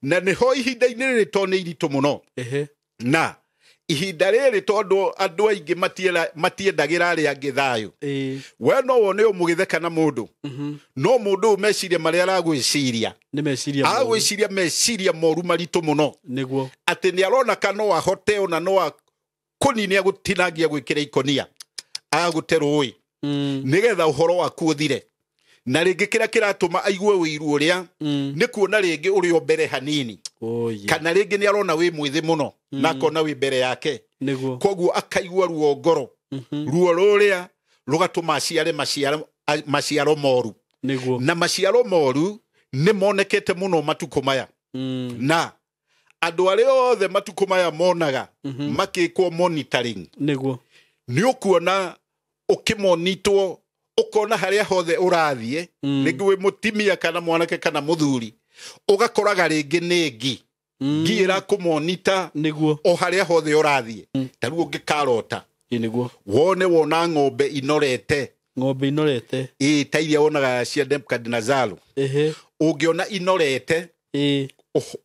Na nĩho ihinda-inĩ rĩrĩ to nĩ iritũ mũno. Na ihinda rĩrĩ tondũ andũ aingĩ matiendagĩra arĩa angĩ thayũ. We no wone ũmũgĩtheka na mũndũ, no mũndũ ũyũ meciria marĩa aragwĩciria nĩ meciria moru. Agwĩciria meciria moru maritũ mũno. Nĩguo. Atĩ nĩ arona ka no ahote ona no akũninia gũtinangia gwĩkĩra ikonia agũte rũĩ nĩgetha ũhoro waku ũthire. Na rĩngĩ kĩrĩa kĩratũma aigue ũiru ũrĩa nĩ kuona rĩngĩ ũrĩ o mbere hanini. Oh, yeah. Kana rĩngĩ nĩ arona wĩ mwĩthĩ mũno na akona wĩ mbere yake. Nĩguo. Koguo akaigua ruo ngoro. Ruo rũrĩa rũgatũma aciare maciaro moru. Nĩguo. Na maciaro moru nĩ monekete mũno matukũ maya. Na andũ arĩa othe matukũ maya monaga makĩkwo monitoring. Nĩguo. Nĩ ũkuona ũkĩmonitwo, ũkona harĩa hothe ũrathiĩ, rĩngĩ wĩ mũtimia kana mwanake kana mũthuri, ũgakoraga rĩngĩ nĩ ngi. Ngi ĩrakũmonita Nĩguo. o harĩa hothe ũrathiĩ. Ta rĩu ũngĩkarota. Ĩ, nĩguo. Wone wona ng'ombe inorete. Ng'ombe inorete. Ĩ, ta iria wonaga cia Nebukadnezar. Ũngĩona inorete,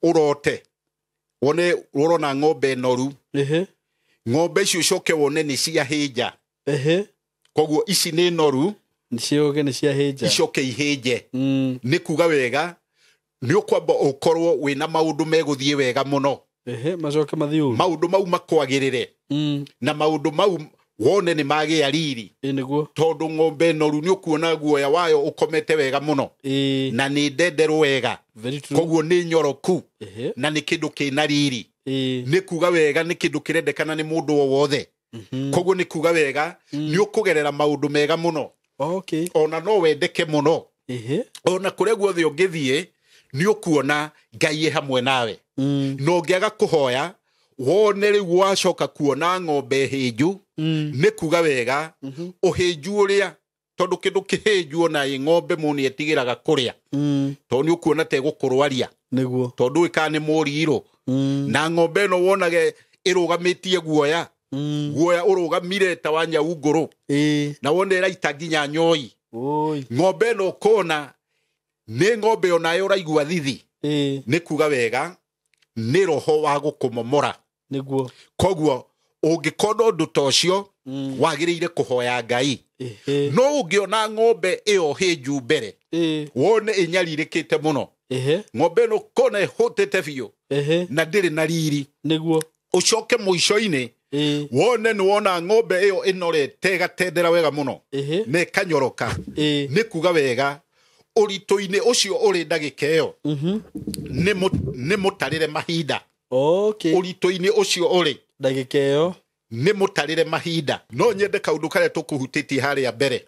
ũrote. Wone ũrona ng'ombe noru. Ng'ombe icio ũcoke wone nĩ ciahĩnja. Koguo ici nĩ noru. Nĩcioke nĩ ciahĩnja. Icoke ihĩnje. Nĩ kuga wega, nĩ ũkwamba ũkorwo wĩna maũndũ megũthiĩ wega mũno. Macoke mathiĩ ũru. Maũndũ mau makwagĩrĩre. Na maũndũ mau wone nĩ magĩa riri. Ĩ, nĩguo. Tondũ ng'ombe noru nĩ ũkuona guoya wayo ũkomete wega mũno. Na nĩ ndenderũ wega. Very true. Koguo nĩ nyoroku. Na nĩ kĩndũ kĩna riri. Nĩ kuga wega nĩ kĩndũ kĩrendekana nĩ mũndũ o wothe. Koguo nĩ kuga wega, nĩ ũkũgerera maũndũ mega mũno. Ona no wendeke mũno. Ona kũrĩa guothe ũngĩthiĩ, nĩ ũkuona Ngai e hamwe nawe. Na ũngĩaga kũhoya, wone rĩu wacoka kuona ng'ombe hĩnju, nĩ kuga wega, ũhĩnju ũrĩa, tondũ kĩndũ kĩhĩnju ona ĩ ng'ombe mũndũ nĩ etigĩraga kũrĩa. Tondũ nĩ ũkuona ta ĩgũkũrwaria. Nĩguo. Tondũ ĩkaga nĩ mũrirũ. Na ng'ombe ĩno wonage ĩrũgamĩtie guoya. Guoya ũrũgamire ta wa nyau ngũrũ. Na wone ĩraita nginya nyoi. Ng'ombe ĩno ũkona nĩ ng'ombe onayo ũraigua thithi. Nĩ kuga wega, nĩ roho wa gũkũmomora. Nĩguo. Koguo ũngĩkona ũndũ ta ũcio, wagĩrĩire kũhoya Ngai. No ũngĩona ng'ombe ĩyo hĩnju mbere, wone ĩnyarirĩkĩte mũno. Ng'ombe ĩno ũkona ĩhũtĩte biũ, na ndĩrĩ na riri. Nĩguo. Ũcoke mũico-inĩ, wone nĩ wona ng'ombe ĩyo ĩnorete ĩgatendera wega mũno, na ĩkanyoroka. Nĩ kuga wega, ũritũ-inĩ ũcio ũrĩ ndagĩka ĩyo, nĩ mũtarĩre mahinda. Ũritũ-inĩ ũcio ũrĩ ndagĩka ĩyo nĩ mũtarĩre mahinda. No nyende kaũndũ karĩa tũkũhutĩtie harĩa mbere.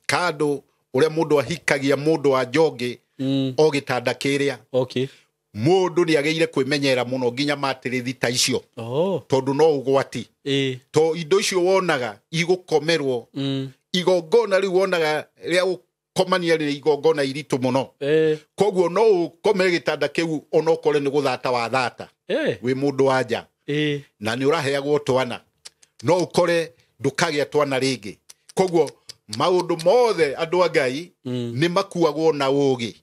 Kandũ ũrĩa mũndũ ahikagia mũndũ wa njongĩ o gĩtanda kĩrĩa. Mũndũ nĩ agĩrĩire kwĩmenyerera mũno nginya matĩrĩthi ta icio. Tondũ no ũgwati. To indo icio wonaga igũkomerwo. Igongona rĩu wonaga rĩa gũkomania rĩ igongona iritũ mũno. Koguo no ũkome gĩtanda kĩu ona ũkore nĩ gũthata wa thata. Wĩ mũndũ wa nja. Na nĩ ũraheagwo twana. No ũkore ndũkagĩa twana rĩngĩ. Koguo maũndũ mothe andũ a Ngai nĩ makuagwo na ũũgĩ.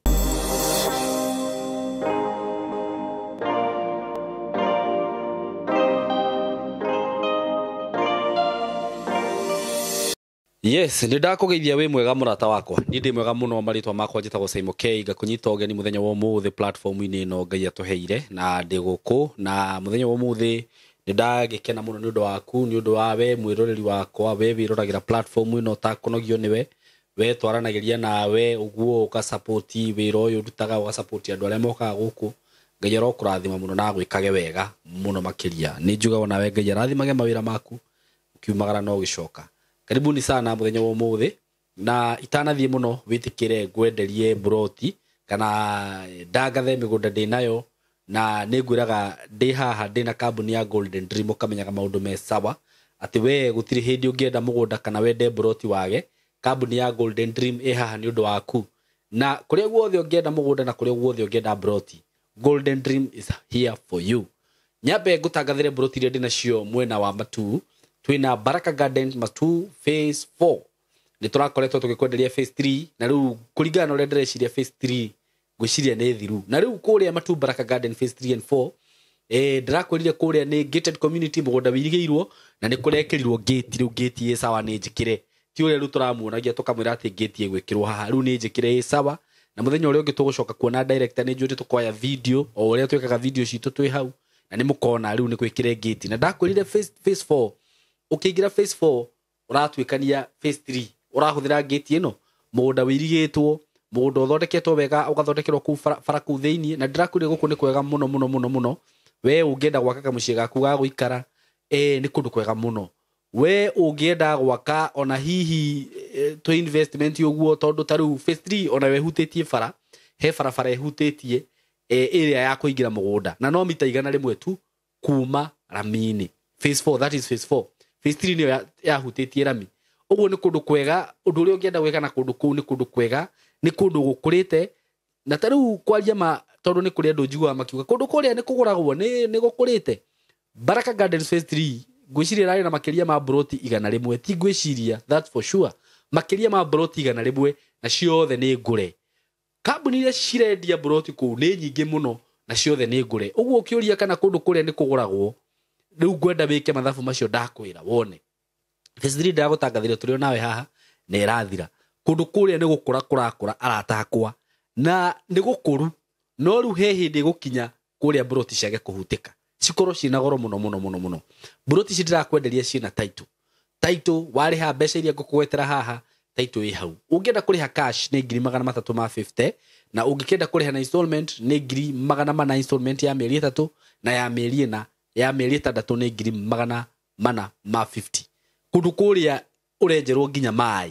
Yes, nĩ ndakũgeithia wĩ mwega mũrata wakwa. Niĩ ndĩ mwega mũno, marĩtwa makwa njĩtagwo Simon K, ngakũnyita ũgeni mũthenya wa ũmũthĩ platform-inĩ ĩno Ngai atũheire, na ndĩ gũkũ, na mũthenya wa ũmũthĩ nĩ ndagĩkena mũno nĩ ũndũ waku, nĩ ũndũ wa we mwĩroreri wakwa, we wĩroragĩra platform ĩno ũtakũnogio nĩwe, we twaranagĩria nawe ũguo ũgasupport wĩra ũyũ ndutaga, ũgasupport andũ arĩa mokaga gũkũ. Ngai arokũrathima mũno na agwĩkage wega mũno makĩria. Nĩ njugaga onawe Ngai arathimage mawĩra maku ũkiumagara na ũgĩcoka. Karibuni sana mũthenya wa ũmũthĩ, na itanathiĩ mũno wĩtĩkĩre ngwenderie mburoti kana ndangathe mĩgũnda ndĩnayo, na nĩ ngwĩraga ndĩ haha ndĩna kambuni ya Golden Dream, ũkamenyaga maũndũ me sawa atĩ we gũtirĩ hĩndĩ ũngĩenda mũgũnda kana wende mburoti wage. Kambuni ya Golden Dream ĩ haha nĩ ũndũ waku, na kũrĩa guothe ũngĩenda mũgũnda na kũrĩa guothe ũngĩenda mburoti, Golden Dream is here for you. Nyambe ngũtangathĩre mburoti iria ndĩnacio mwena wa Matuu. Twĩna Baraka Garden Matuu phase 4. Nĩ tũrakoretwo tũgĩkwenderia phase 3, na rĩu kũringana na ũrĩa ndĩreciria phase 3 Ngwĩciria nĩ thiru. Na rĩu kũrĩa Matuu Baraka Garden phase 3 and 4, ndĩrakwĩrire kũrĩa nĩ gated community, mũgũnda wĩirigĩirwo na nĩ kũrekĩrirwo gate. Rĩu gate ĩ sawa, nĩ njĩkĩre, ti ũrĩa rĩu tũramuonagia tũkamwĩra atĩ gate ĩgwĩkĩrwo haha. Rĩu nĩ njĩkĩre, ĩ sawa. Na mũthenya ũrĩa ũngĩ tũgũcoka kuona director, nĩ njũĩ nĩ tũkoya video o ũrĩa twĩkaga video citũ twĩ hau, na nĩ mũkona rĩu nĩ gwĩkĩre gate. Na ndakwĩrire phase 4, ũkĩingĩra phase 4 ũratuĩkania phase 3, ũrahũthĩra gate ĩno, mũgũnda wĩirigĩtwo, mũgũnda ũthondeketwo wega, ũgathondekerwo kũu bara kũu thĩiniĩ. Na ndĩrakwĩrire gũkũ nĩ kwega mũno mũno mũno mũno. We ũngĩenda gwaka kamũciĩ gaku ga gũikara, nĩ kũndũ kwega mũno. We ũngĩenda gwaka ona hihi tũ investment ũguo, tondũ ta rĩu phase 3 ona we hutĩtie bara, he barabara ĩhutĩtie ĩrĩa ya kũingĩra mũgũnda, na no mita 100 tu kuma rami-inĩ. Phase 4, that is phase 4. Phase 3 nĩyo yahutĩtie rami. Ũguo nĩ kũndũ kwega. Ũndũ ũrĩa ũngĩenda gwĩka na kũndũ kũu, nĩ kũndũ kwega, nĩ kũndũ gũkũrĩte. Na ta rĩu kwaria ma, tondũ nĩ kũrĩ andũ njiguaga makiuga kũndũ kũrĩa nĩ kũgũragwo, nĩ gũkũrĩte. Baraka Gardens phase 3 ngwĩciria ĩrarĩ na makĩria ma mburoti 100, ti ngwĩciria, that's for sure, makĩria ma mburoti 100, na ciothe nĩ ngũre. Kambuni iria cirendia mburoti kũu nĩ nyingĩ mũno, na ciothe nĩ ngũre. Ũguo ũkĩũria kana kũndũ kũrĩa nĩ kũgũragwo, rĩu ngwenda wĩke mathabu macio ndakwĩra wone. Phase 3 ndagũtangathĩra tũrĩ o nawe haha na ĩrathira. Kũndũ kũrĩa nĩ gũkũra kũrakũra, arata akwa, na nĩ gũkũru. No rĩu he hĩndĩ gũkinya kũrĩa mburoti ciage kũhutĩka, cikorwo ciĩna goro mũno mũno mũno mũno. Mburoti ici ndĩrakwenderia ciĩna title. Title warĩha mbeca iria ngũkũgwetera haha, title ĩ hau. Ũngĩenda kũrĩha cash nĩ ngiri magana matatũ ma 50, na ũngĩkenda kũrĩha na installment nĩ ngiri 400 installment ya mĩeri 3, na ya mĩeri 4, ya mĩeri 6 nĩ ngiri 450. Kũndũ kũrĩa ũrenjerwo nginya maĩ,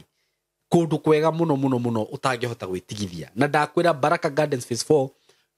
kũndũ kwega mũno mũno mũno ũtangĩhota gwĩtigithia. Na ndakwĩra Baraka Gardens phase 4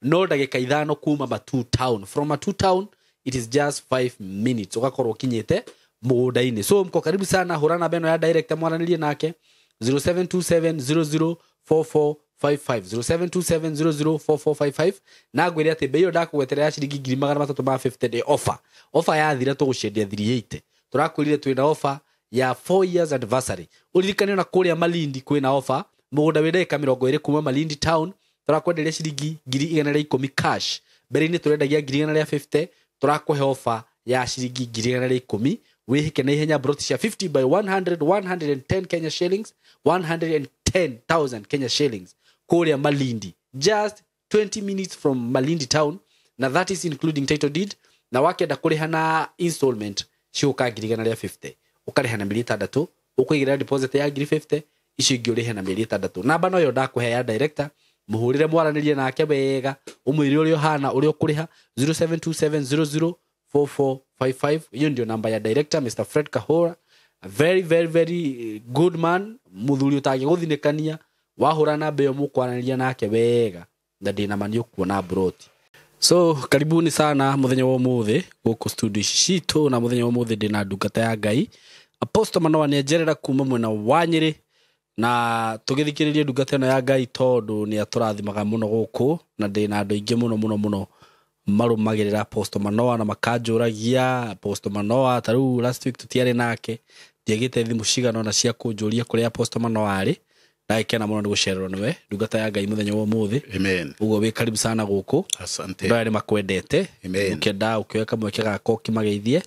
no ndagĩka 5 kuma Matuu Town. From Matuu Town it is just 5 minutes ũgakorwo ũkinyĩte mũgũnda-inĩ. So mko karibu sana. Hũra namba ĩno ya director mwaranĩrie nake, 0727004455, 0727004455. Na ngwĩre atĩ bei ĩyo ndakũgwetera ya ciringi ngiri magana matatũ ma 50 nĩ offer. Offer yathira tũgũcendia 380. Tũrakwĩrire twĩna offer ya 4 years anniversary. Ũririkane ona kũrĩa Malindi kwĩna offer, mũgũnda wĩ ndagĩka 20 kuma Malindi Town, tũrakwenderia ciringi ngiri 110 cash. Mbere-inĩ tũrendagia ngiri 150, tũrakũhe offer ya ciringi ngiri 110. Wĩhĩke na ihenya. Broti cia 50 by 100, 110 Kenya shillings, 110,000 Kenya shillings kũrĩa Malindi, just 20 minutes from Malindi Town, na that is including title deed. Na wakenda kũrĩha na installment ciũka ngiri 150, ũkarĩha na mĩeri 6, ũkũigĩrĩra deposit ya ngiri 50, icio ingĩ ũrĩhe na mĩeri 6. Namba noyo ndakũhe ya director, mũhũrĩre mwaranĩrie nake wega, ũmwĩre ũrĩa ũhana, ũrĩa ũkũrĩha, 0727004455. Hiyo ndio namba ya director, Mr. Fred Kahora, a very very very good man, mũthuri ũtangĩgũthinĩkania. Wahũra namba ĩyo mũkwaranĩria nake wega, na ndĩna ma nĩ ũkuona broti. So karibuni sana mũthenya wa ũmũthĩ gũkũ studio ici citũ. Na mũthenya wa ũmũthĩ ndĩna ndungata ya Ngai, Apostle Manoa nĩenjerera kuma mwena wa Nyĩrĩ, na tũgĩthikĩrĩrie ndungata ĩno ya Ngai, tondũ nĩ atũrathimaga mũno gũkũ, na ndĩna andũ aingĩ mũno mũno mũno marũmagĩrĩra Apostle Manoa na makanjũragia Apostle Manoa. Ta rĩu last week tũtiarĩ nake, ndiagĩte thimũ cigana ona cia kũnjũria kũrĩa Apostle Manoa arĩ. Ndagĩkena mũno nĩ gũcererwo nĩwe, ndungata ya Ngai, mũthenya wa ũmũthĩ. Amen. Ũguo wĩ karibu sana gũkũ. Asante. Andũ aya nĩ makwendete. Amen. Ũkĩenda ũkĩoya kamweke gaka ũkĩmageithie,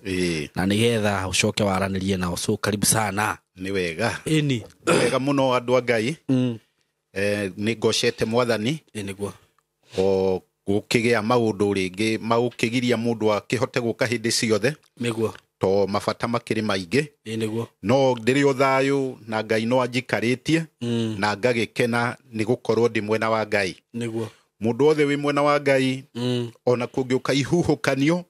na nĩgetha ũcoke waranĩrie nao. So karibu sana. Nĩ wega. Ĩni. Nĩ wega mũno, andũ a Ngai. Nĩ ngocete Mwathani. Ĩ nĩguo. O gũkĩgĩa maũndũ rĩngĩ magũkĩgiria mũndũ akĩhote gũka hĩndĩ ciothe, Nĩguo. to mabata makĩrĩ maingĩ. Ĩ nĩguo. No ndĩrĩ o thayũ, na Ngai no anjikarĩtie, na ngagĩkena nĩ gũkorwo ndĩ mwena wa Ngai. Nĩguo. Mũndũ wothe wĩ mwena wa Ngai, ona kũngĩũka ihuhũkanio,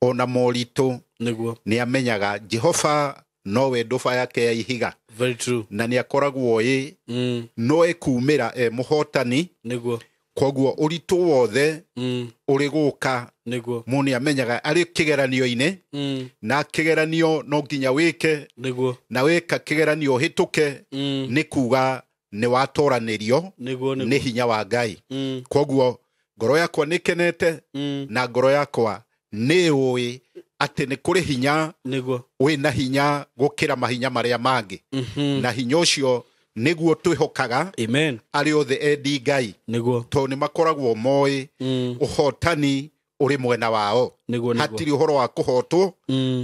ona moritũ, Nĩguo. nĩ amenyaga Jehova nowe ndũba yake ya ihiga. Very true. Na nĩ akoragwo ĩ no ekumĩra e mũhotani. Nĩguo. Koguo ũritũ wothe ũrĩ gũka, Nĩguo. mũndũ nĩ amenyaga arĩ kĩgeranio-inĩ, na kĩgeranio no nginya wĩke, Nĩguo. na wĩka kĩgeranio ũhĩtũke, nĩ kuga nĩ watoranĩrio Nĩguo. nĩ Nĩguo. hinya wa Ngai. Koguo ngoro yakwa nĩ kenete, na ngoro yakwa nĩ ũĩ atĩ nĩ kũrĩ hinya Nĩguo. wĩna hinya gũkĩra mahinya marĩa mangĩ, na hinya ũcio Nĩguo twĩhokaga. Amen. Arĩa othe endi Ngai. Nĩguo. Tondũ nĩ makoragwo moĩ ũhotani ũrĩ mwena wao. Nĩguo. Hatirĩ ũhoro wa kũhotwo,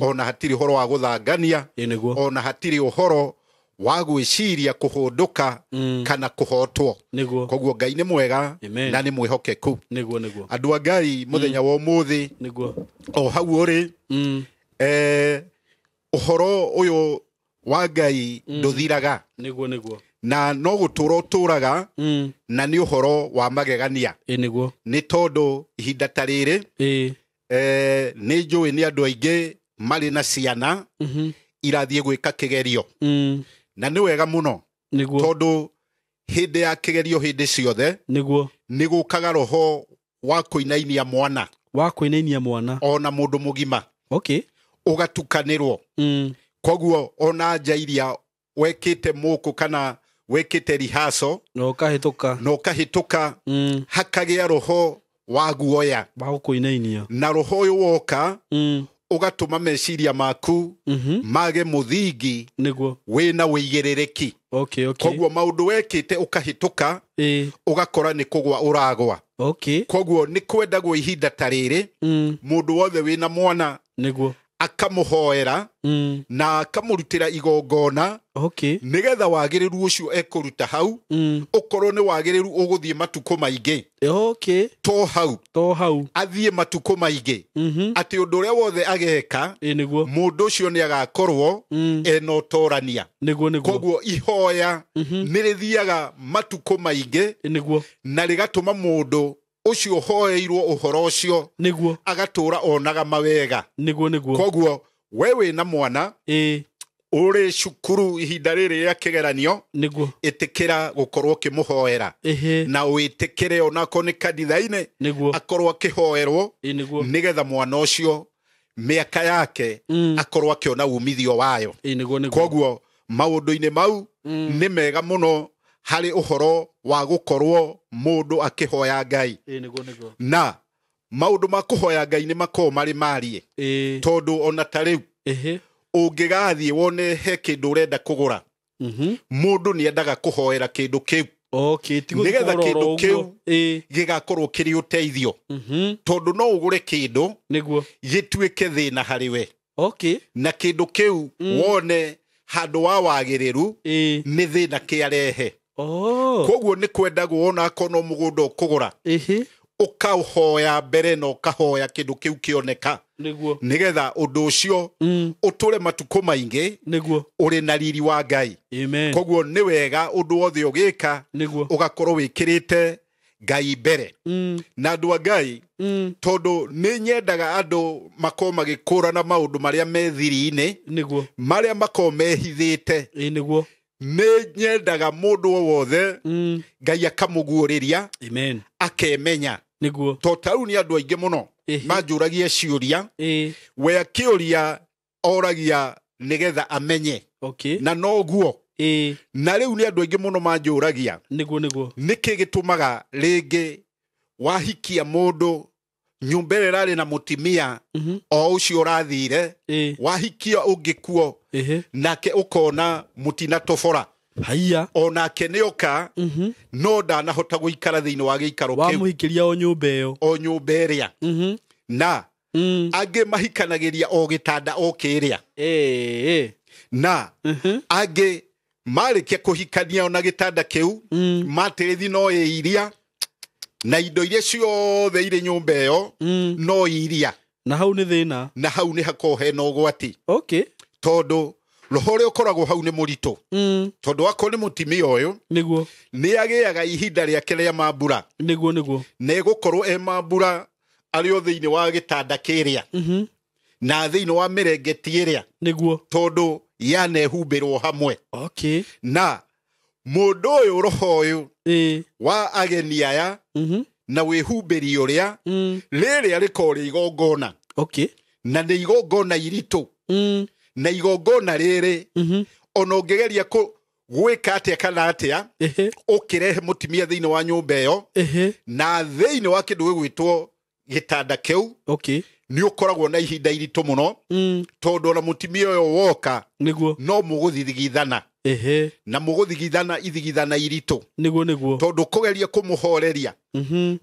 ona hatirĩ ũhoro wa gũthangania, Ĩ nĩguo. ona hatirĩ ũhoro wa gwĩciria kũhũndũka kana kũhotwo. Nĩguo. Koguo Ngai nĩ mwega. Amen. Na nĩ mwĩhokeku. Nĩguo nĩguo. Andũ a Ngai, mũthenya wa ũmũthĩ, Nĩguo. o hau ũrĩ, ũhoro ũyũ wa Ngai ndũthiraga. Nĩguo nĩguo. Na no gũtũra ũtũraga, na nĩ ũhoro wa magegania. Ĩ nĩguo. Nĩ tondũ ihinda ta rĩrĩ, Ĩ. nĩ njũĩ nĩ andũ aingĩ marĩ na ciana irathiĩ gwĩka kĩgerio, na nĩ wega mũno, Nĩguo. tondũ hĩndĩ ya kĩgerio, hĩndĩ ciothe, Nĩguo. nĩ gũkaga roho wa kũinainia mwana. Wa kũinainia mwana. Ona mũndũ mũgima. Okay. Ũgatukanĩrwo. Koguo ona nja iria wekĩte mũkũ kana wekĩte rehearsal Na ũkahĩtũka. Na ũkahĩtũka, hakagĩa roho wa guoya. Wa gũkũinainia. Na roho ũyũ woka, ũgatũma meciria maku mage mũthingi Nĩguo. wĩna wĩigĩrĩrĩki. Okay. Koguo maũndũ wekĩte ũkahĩtũka, Ĩ. ũgakora nĩ kũgwa ũragwa. Okay. Koguo nĩ kwendagwo ihinda ta rĩrĩ, mũndũ wothe wĩna mwana Nĩguo. akamũhoera na akamũrutĩra igongona, nĩgetha wagĩrĩru ũcio ekũruta hau ũkorwo nĩ wagĩrĩru ũgũthiĩ matukũ maingĩ. To hau. To hau. Athiĩ matukũ maingĩ, atĩ ũndũ ũrĩa wothe ageka, Ĩ nĩguo. mũndũ ũcio nĩ agakorwo ena ũtorania. Nĩguo nĩguo. Koguo ihoya nĩ rĩthiaga matukũ maingĩ, Ĩ nĩguo. na rĩgatũma mũndũ ũcio ũhoeirwo ũhoro ũcio Nĩguo. agatũra onaga mawega. Nĩguo nĩguo. Koguo we wĩna mwana Ĩ. ũrĩ cukuru ihinda rĩrĩ rĩa kĩgeranio, Nĩguo. ĩtĩkĩra gũkorwo ũkĩmũhoera, na wĩtĩkĩre onakorwo nĩ kanitha-inĩ, Nĩguo. akorwo akĩhoerwo, Ĩ nĩguo. nĩgetha mwana ũcio mĩaka yake akorwo akĩona umithio wayo. Ĩ nĩguo nĩguo. Koguo maũndũ-inĩ mau nĩ mega mũno harĩ ũhoro wa gũkorwo mũndũ akĩhoya Ngai. Ĩ nĩguo nĩguo. Na maũndũ ma kũhoya Ngai nĩ makoragwo marĩ marie, Ĩ. tondũ ona ta rĩu ũngĩgathiĩ wone he kĩndũ ũrenda kũgũra, mũndũ nĩ endaga kũhoera kĩndũ kĩu, Okay, ti gũthiĩ nĩgetha kũgũra kĩndũ oro kĩu ũguo. Ĩ. gĩgakorwo kĩrĩ ũteithio, tondũ no ũgũre kĩndũ Nĩguo. gĩtuĩke thĩna harĩ we, na kĩndũ kĩu wone handũ wa wagĩrĩru Ĩ. nĩ thĩna kĩarehe. Oh. Koguo nĩ kwendagwo ona akorwo no mũgũnda ũkũgũra, ũkaũhoya mbere na ũkahoya kĩndũ kĩu kĩoneka, Nĩguo. nĩgetha ũndũ ũcio ũtũre matukũ maingĩ Nĩguo. ũrĩ na riri wa Ngai. Amen. Koguo nĩ wega ũndũ wothe ũgĩka, Nĩguo. ũgakorwo wĩkĩrĩte Ngai mbere. Na andũ a Ngai, tondũ nĩ nyendaga andũ makorwo magĩkũrana maũndũ marĩa me thiri-inĩ, Nĩguo. marĩa makorwo mehithĩte. Ĩ nĩguo. Nĩ nyendaga mũndũ o wothe Ngai akamũguũrĩria, Amen. akemenya. Nĩguo. To ta rĩu nĩ andũ aingĩ mũno manjũragia ciũria. We akĩũria oragia nĩgetha amenye, na noguo. Na rĩu nĩ andũ aingĩ mũno manjũragia, Nĩguo nĩguo. nĩkĩ gĩtũmaga rĩngĩ wahikia mũndũ nyũmba ĩrĩa ĩrarĩ na mũtimia o ũcio ũrathire, wahikia ũngĩ kuo, nake ũkona mũtina tobora, Haiya. onake nĩ oka, no ndanahota gũikara thĩinĩ wa gĩikaro kĩu. Wamũhikĩria o nyũmba ĩyo. O nyũmba ĩrĩa. Na angĩ mahikanagĩria o gĩtanda o kĩrĩa. Ĩ. Na angĩ marĩkia kũhikania ona gĩtanda kĩu, matĩrĩthi no ĩiria, na indo iria ciothe irĩ nyũmba ĩyo no iria. Na hau nĩ thĩna. Na hau nĩ hakoragwo hena ũgwati, tondũ roho ũrĩa ũkoragwo hau nĩ mũritũ, tondũ akorwo nĩ mũtimia ũyũ, Nĩguo. nĩ agĩaga ihinda rĩake rĩa mambura, Nĩguo nĩguo. na ĩgũkorwo e mambura arĩ o thĩinĩ wa gĩtanda kĩrĩa, na thĩinĩ wa mĩrengeti ĩrĩa, Nĩguo. tondũ yanehumbĩrwo hamwe. Na mũndũ ũyũ, roho ũyũ wa ageni aya na wĩhumbĩri ũrĩa, rĩrĩa rĩkorwo rĩ igongona, na nĩ igongona iritũ, na igongona rĩrĩ, ona ũngĩgeria gwĩka atĩa kana atĩa, ũkĩrehe mũtimia thĩinĩ wa nyũmba ĩyo, na thĩinĩ wa kĩndũ gĩgwĩtwo gĩtanda kĩu, nĩ ũkoragwo na ihinda iritũ mũno, tondũ ona mũtimia ũyũ woka, Nĩguo. no mũgũthithigithana. Ehe. Na mũgũthigithana ithigithana iritũ. Nĩguo nĩguo. Tondũ kũgeria kũmũhoreria.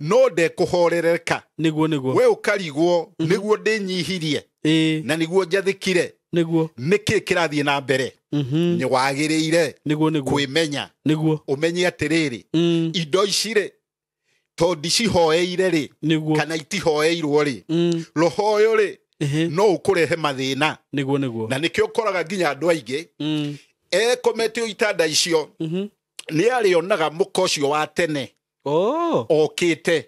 No ndekũhorereka. Nĩguo nĩguo. We ũkarigwo nĩguo ndĩnyihirie. Na nĩguo njathĩkire. Nĩguo. Nĩkĩ kĩrathiĩ na mbere. Nĩ wagĩrĩire. Nĩguo nĩguo. Kwĩmenya. Nĩguo. Ũmenye atĩrĩrĩ. Indo ici rĩ tondũ ndicihoeire rĩ. Nĩguo. Kana itihoeirwo rĩ. Roho ũyũ rĩ. No ũkũrehe mathĩna. Nĩguo nĩguo. Na nĩkĩo ũkoraga nginya andũ aingĩ. Ekomete itanda icio. Nĩ arĩonaga mũka ũcio wa tene. Okĩte.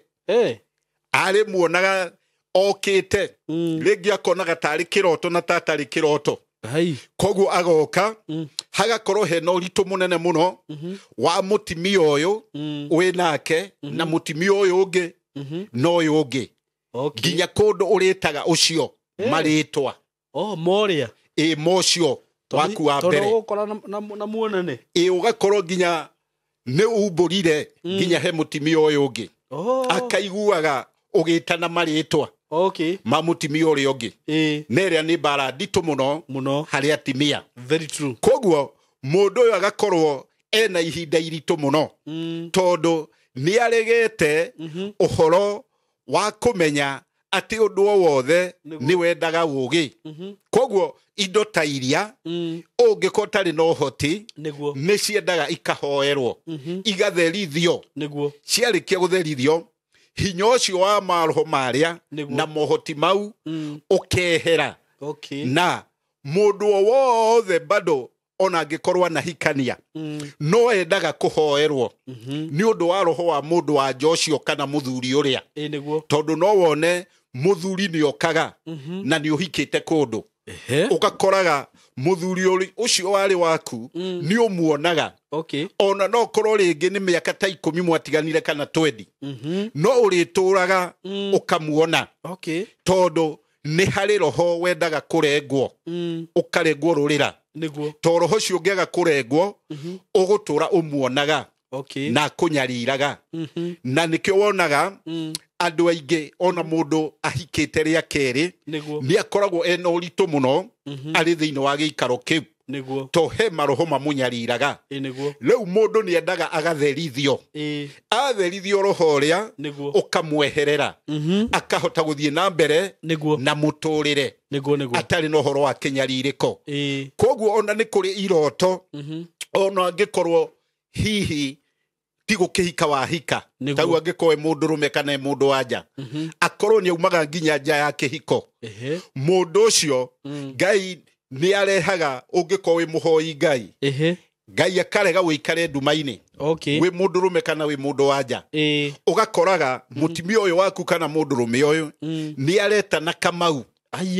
Arĩ muonaga okĩte. Rĩngĩ akonaga tarĩ kĩroto na tatarĩ kĩroto. Koguo agoka. Hagakorwo hena ũritũ mũnene mũno. Wa mũtimia ũyũ. Wĩ nake. Na mũtimia ũyũ ũngĩ. Na ũyũ ũngĩ. Nginya kũndũ ũrĩtaga ũcio. Marĩtwa. Moria. Ĩ mocio. Waku wa mbere. Tondũ ũgũkora na muonane. Ĩ ũgakorwo nginya nĩ umbũrire nginya he mũtimia ũyũ ũngĩ. Akaiguaga ũgĩtana marĩtwa. Ma mũtimia ũrĩa ũngĩ. Na ĩrĩa nĩ mbara nditũ mũno mũno harĩ atimia. Very true. Koguo mũndũ ũyũ agakorwo ena ihinda iritũ mũno. Tondũ nĩ aregete ũhoro wa kũmenya atĩ ũndũ o wothe nĩ wendaga ũũgĩ. Koguo indo ta iria ũngĩkorwo ũtarĩ na ũhoti nĩ ciendaga ikahoerwo. Igatherithio. Nĩguo. Ciarĩkia gũtherithio hinya ũcio wa maroho marĩa na mohoti mau ũkehera. Na mũndũ o wothe bado ona angĩkorwo anahikania no endaga kũhoerwo nĩ ũndũ wa roho wa mũndũ wa nja ũcio kana mũthuri ũrĩa. Nĩguo. Tondũ no wone mũthuri nĩ okaga na nĩ ũhikĩte kũndũ. Ũgakoraga mũthuri ũcio warĩ waku nĩ ũmuonaga. Ona no korwo rĩngĩ nĩ mĩaka ta 10 mwatiganire kana 20. No ũrĩtũraga ũkamuona. Tondũ nĩ harĩ roho wendaga kũrengwo. Ũkarengwo rũrĩra. Nĩguo. To roho ũcio ũngĩaga kũrengwo ũgũtũra ũmuonaga. Na kũnyariraga. Na nĩkĩo wonaga andũ aingĩ ona mũndũ ahikĩte rĩa kerĩ nĩ akoragwo ena ũritũ mũno arĩ thĩinĩ wa gĩikaro kĩu. Nĩguo. To he maroho mamũnyariraga. Nĩguo. Rĩu mũndũ nĩ endaga agatherithio. Atherithio roho ũrĩa ũkamweherera. Akahota gũthiĩ na mbere na mũtũrĩre. Nĩguo nĩguo. Atarĩ na ũhoro wa kĩnyarirĩko. Koguo ona nĩ kũrĩ iroto. Ona angĩkorwo hihi ti gũkĩhika wahika. Tau angĩkorwo mũndũ rũme kana mũndũ wa nja. Akorwo nĩ aumaga nginya nja ya kĩhiko. Mũndũ ũcio Ngai nĩ arehaga ũngĩkorwo wĩ mũhoi Ngai. Ngai akarega wĩikare nduma-inĩ. Wĩ mũndũ rũme kana wĩ mũndũ wa nja. Ũgakoraga mũtimia ũyũ waku kana mũndũ rũme ũyũ nĩ aretana Kamau.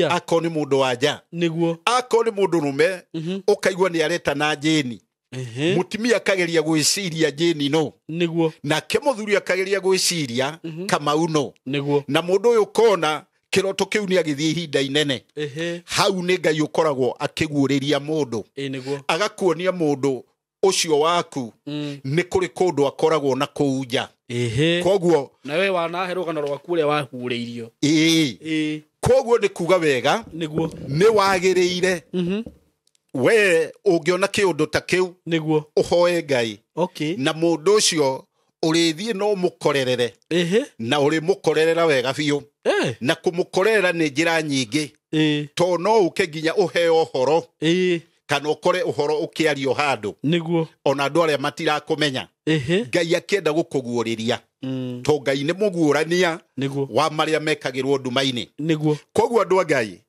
Akorwo nĩ mũndũ wa nja. Nĩguo. Akorwo nĩ mũndũ rũme ũkaigua nĩ aretana Jane. Mũtimia akageria gwĩciria Jane no. Nĩguo. Nake mũthuri akageria gwĩciria Kamau no. Nĩguo. Na mũndũ ũyũ ũkona kĩroto kĩu nĩ agĩthiĩ ihinda inene. Hau nĩ Ngai ũkoragwo akĩguũrĩria mũndũ. Nĩguo. Agakuonia mũndũ ũcio waku nĩ kũrĩ kũndũ akoragwo na kũu nja. Koguo na we wanahe rũgano rwaku ũrĩa wahurĩirio. Koguo nĩ kuga wega. Nĩguo. Nĩ wagĩrĩire. We ũngĩona kĩũndũ ta kĩu. Nĩguo. Ũhoe Ngai. Na mũndũ ũcio ũrĩthiĩ no mũkorerere. Na ũrĩmũkorerera wega biũ. Na kũmũkorerera nĩ njĩra nyingĩ. To no ũke nginya ũheo ũhoro. Kana ũkore ũhoro ũkĩario handũ. Nĩguo. Ona andũ arĩa matirakũmenya. Ngai akĩenda gũkũguũrĩria. To Ngai nĩ mũguũrania wa marĩa mekagĩrwo nduma-inĩ. Nĩguo. Koguo andũ a Ngai,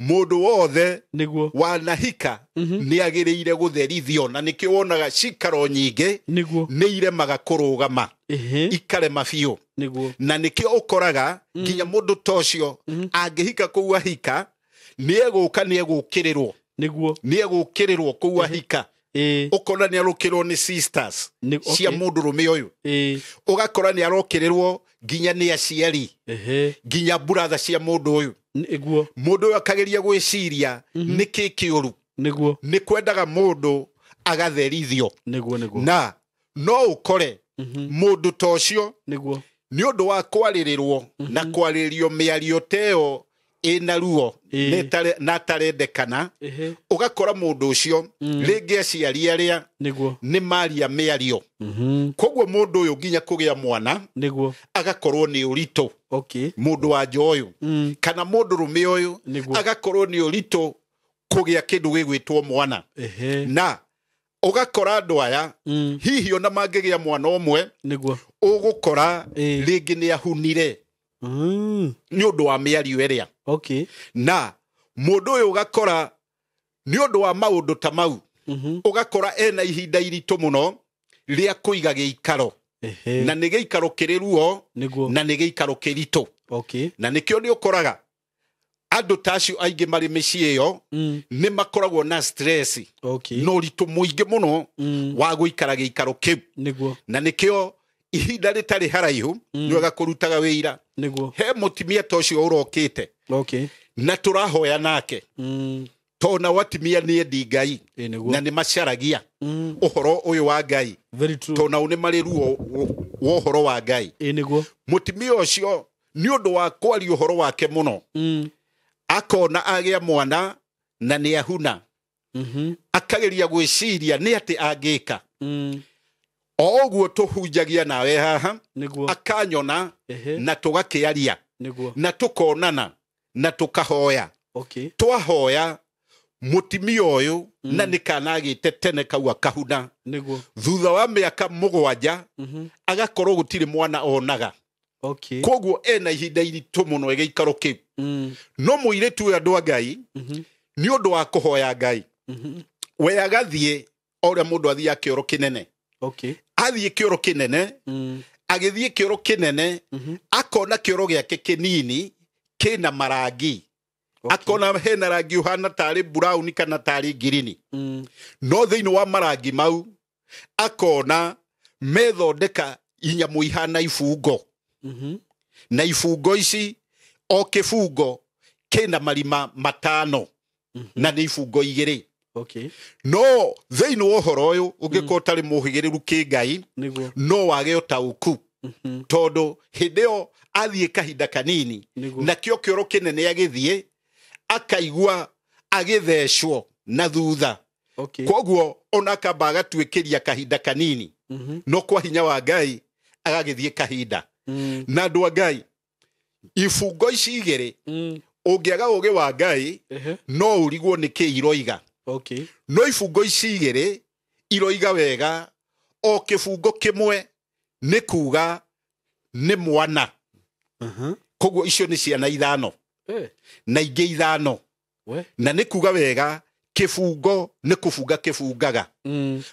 mũndũ wothe Nĩguo. wanahika nĩ agĩrĩire gũtherithio na nĩkĩo wonaga cikaro nyingĩ Nĩguo. nĩ iremaga kũrũgama. Ikarema biũ. Nĩguo. Na nĩkĩo ũkoraga nginya mũndũ ta ũcio angĩhika kũu ahika nĩ egũka nĩ egũkĩrĩrwo. Nĩguo. Nĩ egũkĩrĩrwo kũu ahika. Ũkona nĩ arũkĩrwo nĩ sisters cia mũndũ rũme ũyũ. Ũgakora nĩ arokĩrĩrwo nginya nĩ aciari. Nginya brother cia mũndũ ũyũ. Nĩguo. Mũndũ ũyũ akageria gwĩciria nĩkĩ kĩũru. Nĩguo. Nĩ kwendaga mũndũ agatherithio. Nĩguo nĩguo. Na no ũkore mũndũ ta ũcio Nĩguo. nĩ ũndũ wa kwarĩrĩrwo na kwarĩrio mĩario ta ĩyo Ĩna ruo na atarendekana. Ũgakora mũndũ ũcio rĩngĩ aciari arĩa nĩ maria mĩario. Koguo mũndũ ũyũ nginya kũgĩa mwana nĩguo agakorwo nĩ ũritũ. Mũndũ wa nja ũyũ kana mũndũ rũme ũyũ agakorwo nĩ ũritũ kũgĩa kĩndũ gĩgwĩtwo mwana. Na ũgakora andũ aya hihi ona mangĩgĩa mwana ũmwe nĩguo ũgũkora rĩngĩ nĩ ahunire nĩ ũndũ wa mĩario ĩrĩa. Na mũndũ ũyũ ũgakora nĩ ũndũ wa maũndũ ta mau, ũgakora ena ihinda iritũ mũno rĩa kũiga gĩikaro. Na nĩ gĩikaro kĩrĩ ruo na nĩ gĩikaro kĩritũ. Na nĩkĩo nĩ ũkoraga andũ ta acio aingĩ marĩ mĩciĩ ĩyo nĩ makoragwo na stress na ũritũ mũingĩ mũno wa gũikara gĩikaro kĩu. Na nĩkĩo ihinda rĩtarĩ haraihu nĩ wega kũrutaga wĩira. He mũtumia ta ũcio ũrokĩte na tũrahoya nake tondũ nao atumia nĩ endi Ngai na nĩ macaragia ũhoro ũyũ wa Ngai tondũ nao nĩ marĩ ruo wa ũhoro wa Ngai. Mũtumia ũcio nĩ ũndũ wa kwaria ũhoro wake mũno akona agĩa mwana na nĩ ahuna, akageria gwĩciria nĩ atĩ angĩka. O ũguo tũhunjagia nawe haha akanyona na tũgakĩaria na tũkonana na tũkahoya. Twahoya mũtumia ũyũ na nĩ kana agĩte tene kau akahuna. Thutha wa mĩaka 7 agakorwo gũtirĩ mwana onaga. Koguo ena ihinda iritũ mũno gĩikaro kĩu. No mũirĩtu ũyũ andũ a Ngai nĩ ũndũ wa kũhoya Ngai we agathiĩ o ũrĩa mũndũ athiaga kĩoro kĩnene. Athiĩ kĩoro kĩnene, agĩthiĩ kĩoro kĩnene akona kĩoro gĩake kĩnini kĩna marangi. Akona hena rangi ũhana tarĩ brown kana tarĩ ngirini. No thĩinĩ wa marangi mau akona methondeka inyamũ ihana ibungo. Na ibungo ici o kĩbungo kĩna marima 5 na nĩ ibungo 2. No thĩinĩ wa ũhoro ũyũ ũngĩkorwo ũtarĩ mũhĩgĩrĩru kĩ-Ngai no wage ũtaũku tondũ hĩndĩ ĩyo athiĩ kahinda kanini nakĩo kĩoro kĩnene agĩthiĩ akaigua agĩthecwo na thutha. Koguo ona akamba agatuĩkĩria kahinda kanini no kwa hinya wa Ngai agagĩthiĩ kahinda. Na andũ a Ngai ibungo ici 2 ũngĩaga ũũgĩ wa Ngai no ũrigwo nĩ kĩ iroiga. No ibungo ici 2 iroiga wega o kĩbungo kĩmwe nĩ kuga nĩ mwana. Koguo icio nĩ ciana 5 na ingĩ 5 na nĩ kuga wega kĩbungo nĩ kũbunga kĩbungaga.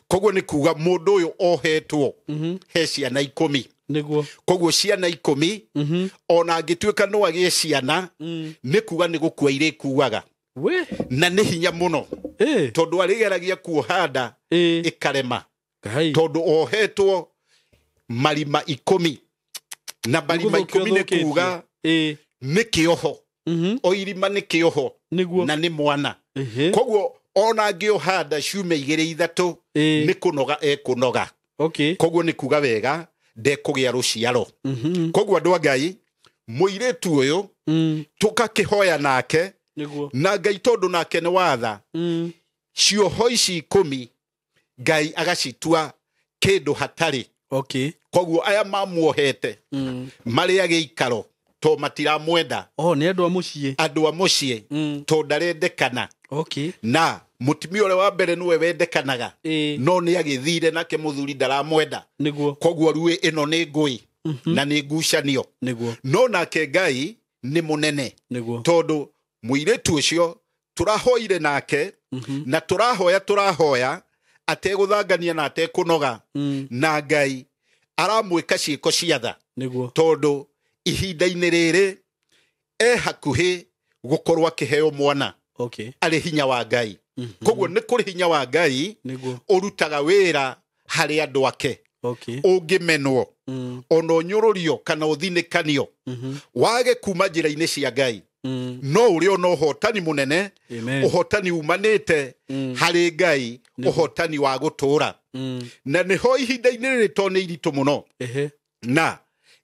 Koguo nĩ kuga mũndũ ũyũ ohetwo he ciana 10. Nĩguo. Koguo ciana 10 ona angĩtuĩka no agĩe ciana nĩ kuga nĩ gũkua irĩkuaga. Na nĩ hinya mũno tondũ arĩgeragia kuoha nda ĩkarema tondũ ohetwo marima 10 na marima 10 nĩ kuga nĩ kĩoho. O irima nĩ kĩoho na nĩ mwana. Koguo ona angĩoha nda ciume 2 3 nĩ kũnoga ekũnoga. Koguo nĩ kuga wega ndekũgĩa rũciaro. Koguo andũ a Ngai mũirĩtu ũyũ tũkakĩhoya nake na Ngai tondũ nake nĩ watha cioho ici 10 Ngai agacitua kĩndũ hatarĩ. Koguo aya mamuohete marĩ a gĩikaro to matiramwenda. Nĩ andũ a mũciĩ. Andũ a mũciĩ to ndarendekana. Na mũtumia ũrĩa wa mbere nĩwe wendekanaga no nĩ agĩthire nake mũthuri ndaramwenda. Koguo ruĩ ĩno nĩ ngũĩ na nĩ ngucanio. No nake Ngai nĩ mũnene tondũ mũirĩtu ũcio tũrahoire nake na tũrahoya ategũthangania na atekũnoga na Ngai aramwĩka ciĩko cia tha tondũ ihinda-inĩ rĩrĩ e hakuhĩ gũkorwo akĩheo mwana. Arĩ hinya wa Ngai. Koguo nĩ kũrĩ hinya wa Ngai ũrutaga wĩra harĩ andũ ake. Ũngĩmenwo ona ũnyũrũrio kana ũthinĩkanio wage kuma njĩra-inĩ cia Ngai no ũrĩ ona ũhotani mũnene, ũhotani umanĩte harĩ Ngai, ũhotani wa gũtũũra. Na nĩho ihinda-inĩ rĩrĩ tondũ nĩ iritũ mũno. Na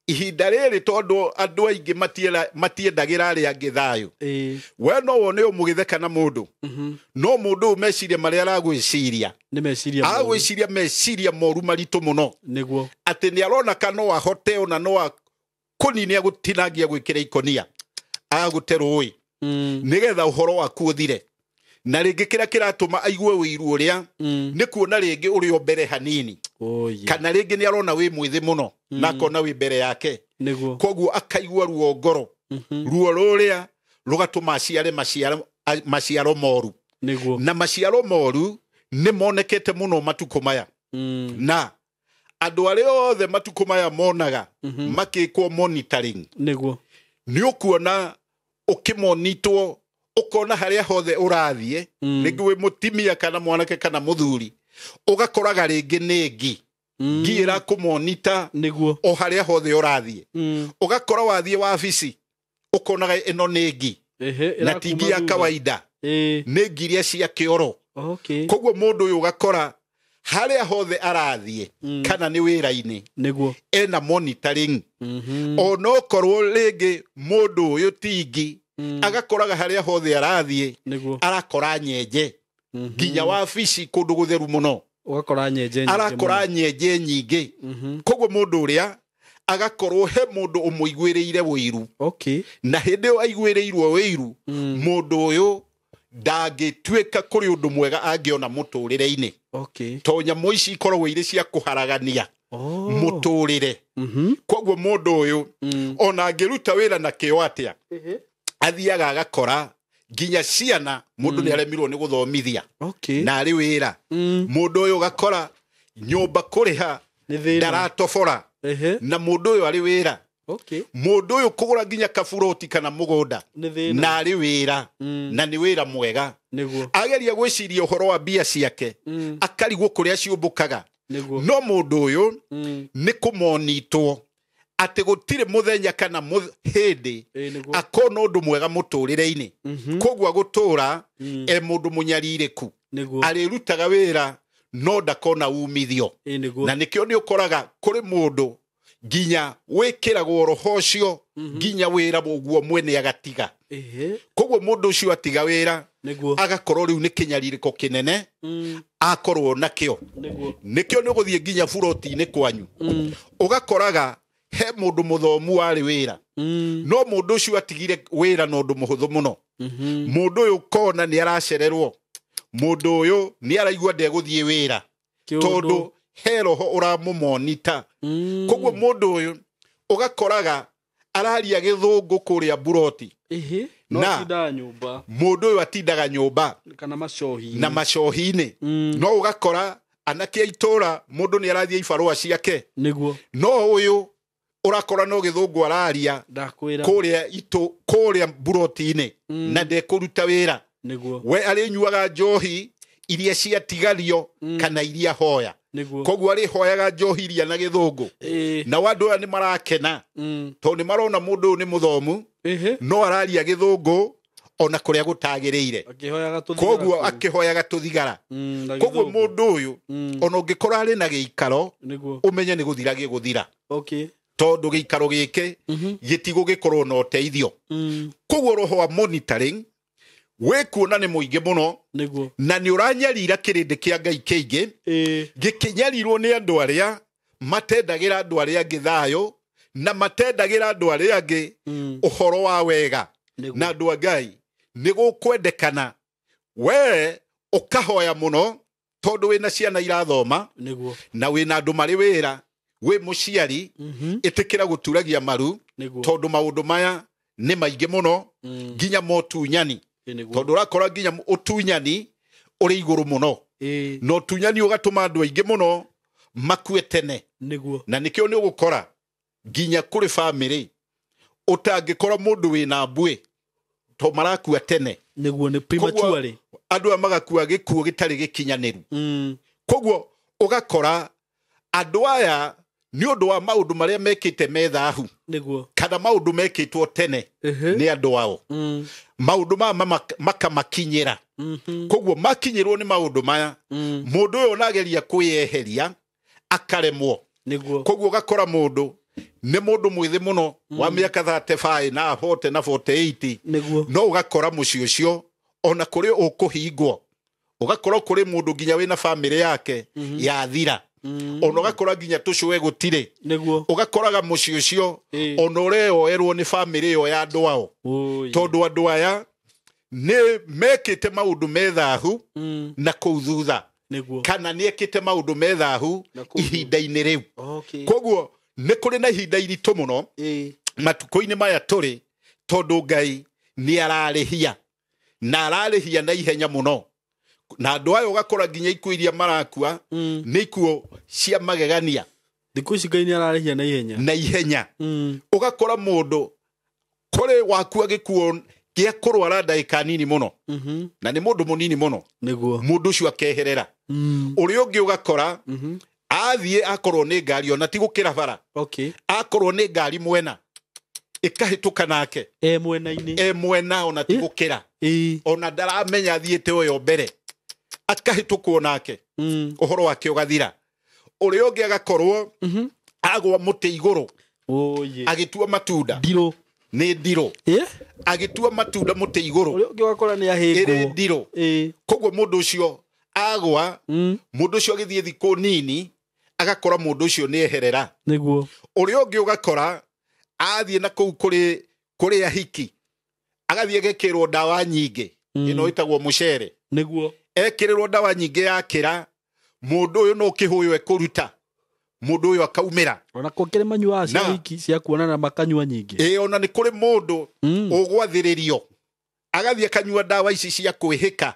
Ihinda rĩrĩ tondũ andũ aingĩ matiendagĩra arĩa angĩ thayũ. We no wone ũmũgĩtheka na mũndũ. No mũndũ ũyũ meciria marĩa aragwĩciria. Nĩ meciria moru. Agwĩciria meciria moru maritũ mũno. Nĩguo. Atĩ nĩ arona ka no ahote ona no kũninia gũtinangia gwĩkĩra ikonia. Agũte rũĩ. Nĩgetha ũhoro waku ũthire. Na rĩngĩ kĩrĩa kĩratũma aigue ũiru ũrĩa nĩ kuona rĩngĩ ũrĩ o mbere hanini. Kana rĩngĩ nĩ arona wĩ mwĩthĩ mũno na akona wĩ mbere yake. Nĩguo. Koguo akaigua ruo ngoro. Ruo rũrĩa rũgatũma aciare maciaro moru. Nĩguo. Na maciaro moru nĩ monekete mũno matukũ maya. Na andũ arĩa othe matukũ maya monaga makĩkwo monitoring. Nĩguo. Nĩ ũkuona ũkĩmonitwo ũkona harĩa hothe ũrathiĩ, rĩngĩ wĩ mũtimia kana mwanake kana mũthuri, ũgakoraga rĩngĩ nĩ ngi. Ngi ĩrakũmonita Nĩguo. o harĩa hothe ũrathiĩ. Ũgakora wathiĩ wabici ũkonaga ĩno nĩ ngi. Na ti ngi ya kawaida. Nĩ ngi iria cia kĩoro. Koguo mũndũ ũyũ ũgakora harĩa hothe arathiĩ kana nĩ wĩra-inĩ Nĩguo. ena monitoring. Onokorwo rĩngĩ mũndũ ũyũ ti ngi, agakoraga harĩa hothe arathiĩ arakora nyenje nginya wabici kũndũ gũtheru mũno. Ũgakora nyenje nyingĩ. Arakora nyenje nyingĩ. Koguo mũndũ ũrĩa agakorwo he mũndũ ũmũiguĩrĩire ũiru. Na hĩndĩ ĩyo aiguĩrĩirwo ũiru, mũndũ ũyũ ndangĩtuĩka kũrĩ ũndũ mwega angĩona mũtũrĩre-inĩ. To nyamũ ici ikoragwo irĩ cia kũharagania mũtũrĩre. Koguo mũndũ ũyũ ona angĩruta wĩra na kĩo atĩa, athiaga agakora nginya ciana mũndũ nĩ aremirwo nĩ gũthomithia. Na arĩ wĩra. Mũndũ ũyũ ũgakora nyũmba kũrĩha ndaratobora. Na mũndũ ũyũ arĩ wĩra. Mũndũ ũyũ kũgũra nginya kaburoti kana mũgũnda na arĩ wĩra. Na nĩ wĩra mwega. Ageria gwĩciria ũhoro wa mbia ciake, akarigwo kũrĩa ciũmbũkaga. No mũndũ ũyũ nĩ kũmonitwo atĩ gũtirĩ mũthenya kana hĩndĩ akona ũndũ mwega mũtũrĩre-inĩ. Koguo agũtũra e mũndũ mũnyarirĩku. Arĩrutaga wĩra no ndakona umithio. Na nĩkĩo nĩ ũkoraga kũrĩ mũndũ nginya wĩkĩragwo roho ũcio nginya wĩra ũguo mwene agatiga. Koguo mũndũ ũcio atiga wĩra agakorwo rĩu nĩ kĩnyarirĩko kĩnene akorwo nakĩo. Nĩkĩo nĩ ũgũthiĩ nginya buroti-inĩ kwanyu. Ũgakoraga he mũndũ mũthomu warĩ wĩra. No mũndũ ũcio atigire wĩra na ũndũ mũhũthũ mũno. Mũndũ ũyũ ũkona nĩ aracererwo. Mũndũ ũyũ nĩ araigua ndegũthiĩ wĩra. Tondũ he roho ũramũmonita. Koguo mũndũ ũyũ ũgakoraga araria gĩthũngũ kũrĩa buroti. Na mũndũ ũyũ atindaga nyũmba kana macohi-inĩ. Na macohi-inĩ. No ũgakora anake a itũra mũndũ nĩ arathiĩ ibarũa ciake. Nĩguo. No ũyũ ũrakora no gĩthũngũ araria kũrĩa itũ kũrĩa buroti-inĩ na ndekũruta wĩra. Nĩguo. We arĩnyuaga njohi iria ciatigario kana iria hoya. Nĩguo. Koguo arĩhoyaga njohi iria na gĩthũngũ. Nao andũ aya nĩ marakena tondũ nĩ marona mũndũ ũyũ nĩ mũthomu no araria gĩthũngũ ona kũrĩa gũtagĩrĩire. Koguo akĩhoyaga tũthigara. Koguo mũndũ ũyũ ona ũngĩkorwo arĩ na gĩikaro ũmenye nĩ gũthira gĩgũthira. Tondũ gĩikaro gĩkĩ gĩtigũgĩkorwo na ũteithio. Koguo roho wa monitoring wĩkuona nĩ mũingĩ mũno na nĩ ũranyarira kĩrĩndĩ kĩa Ngai kĩingĩ gĩkĩnyarirwo nĩ andũ arĩa matendagĩra andũ arĩa angĩ thayũ na matendagĩra andũ arĩa angĩ ũhoro wa wega. Na andũ a Ngai nĩ gũkwendekana we ũkahoya mũno tondũ wĩna ciana irathoma na wĩna andũ marĩ wĩra wĩ mũciari ĩtĩkĩra gũturagia maru tondũ maũndũ maya nĩ maingĩ mũno nginya motunyani. Tondũ ũrakora nginya ũtunyani ũrĩ igũrũ mũno. Na ũtunyani ũgatũma andũ aingĩ mũno makue tene. Na nĩkĩo nĩ ũgũkora nginya kũrĩ bamĩrĩ ũtangĩkora mũndũ wĩna mbuĩ to marakua tene. Nĩguo nĩ prematurely. Andũ aya magakua gĩkuũ gĩtarĩ gĩkinyanĩru. Koguo ũgakora andũ aya nĩ ũndũ wa maũndũ marĩa mekĩte me thahu kana maũndũ mekĩtwo tene nĩ andũ ao. Maũndũ maya makamakinyĩra. Koguo makinyĩrwo nĩ maũndũ maya mũndũ ũyũ onageria kwĩyeheria akaremwo. Koguo ũgakora mũndũ Nĩ mũndũ mwĩthĩ mũno wa mĩaka 35 na 40 na 48. Nĩguo. No ũgakora mũciĩ ũcio ona kũrĩ ũkũhingwo, ũgakora kũrĩ mũndũ nginya wĩna bamĩrĩ yake yathira, ona ũgakora nginya tũcũe gũtirĩ. Nĩguo. Ũgakoraga mũciĩ ũcio ona ũreoerwo nĩ bamĩrĩ ĩyo ya andũ ao, tondũ andũ aya nĩ mekĩte maũndũ me thahu na kũu thutha. Nĩguo. Kana nĩ ekĩte maũndũ me thahu Na kũu ihinda-inĩ rĩu. Okay. Koguo nĩ kũrĩ na ihinda iritũ mũno matukũ-inĩ maya tũrĩ, tondũ Ngai nĩ ararĩhia na ararĩhia na ihenya mũno, na andũ aya ũgakora nginya ikuũ iria marakua nĩ ikuũ cia magegania. Thikũ ici Ngai nĩ ararĩhia na ihenya. Na ihenya. Ũgakora mũndũ kũrĩ wakua gĩkuũ gĩa kũrwara ndagĩka nini mũno, na nĩ mũndũ mũnini mũno. Nĩguo. Mũndũ ũcio akeherera. Ũrĩa ũngĩ ũgakora athiĩ akorwo nĩ ngari, ona ti gũkĩra bara, Okay. akorwo nĩ ngari mwena ĩkahĩtũka nake E mwena-inĩ. E mwena, ona ti gũkĩra, ona ndaramenya athiĩte ũyũ mbere, akahĩtũkwo nake, ũhoro wake ũgathira. Ũrĩa ũngĩ agakorwo agwa mũtĩ igũrũ agĩtua matunda. Ndirũ. Nĩ ndirũ. Agĩtua matunda mũtĩ igũrũ. Ũrĩa ũngĩ ũgakora nĩ ahĩngwo. Ĩrĩ ndirũ. Koguo mũndũ ũcio agwa, mũndũ ũcio agĩthiĩ thikũ nini agakora mũndũ ũcio nĩ eherera. Nĩguo. Ũrĩa ũngĩ ũgakora athiĩ na kũu kũrĩ ahiki, agathiĩ agekĩrwo ndawa nyingĩ, ĩno ĩtagwo mũcere. Nĩguo. Ekĩrĩrwo ndawa nyingĩ yakĩra, mũndũ ũyũ no kĩhũyũ ekũruta, mũndũ ũyũ akaumĩra. Ona kũngĩrĩ manyuaga cia hiki cia kuonana makanyua nyingĩ. Ĩĩ, ona nĩ kũrĩ mũndũ ũgwathĩrĩrio agathiĩ akanyua ndawa ici cia kwĩhĩka,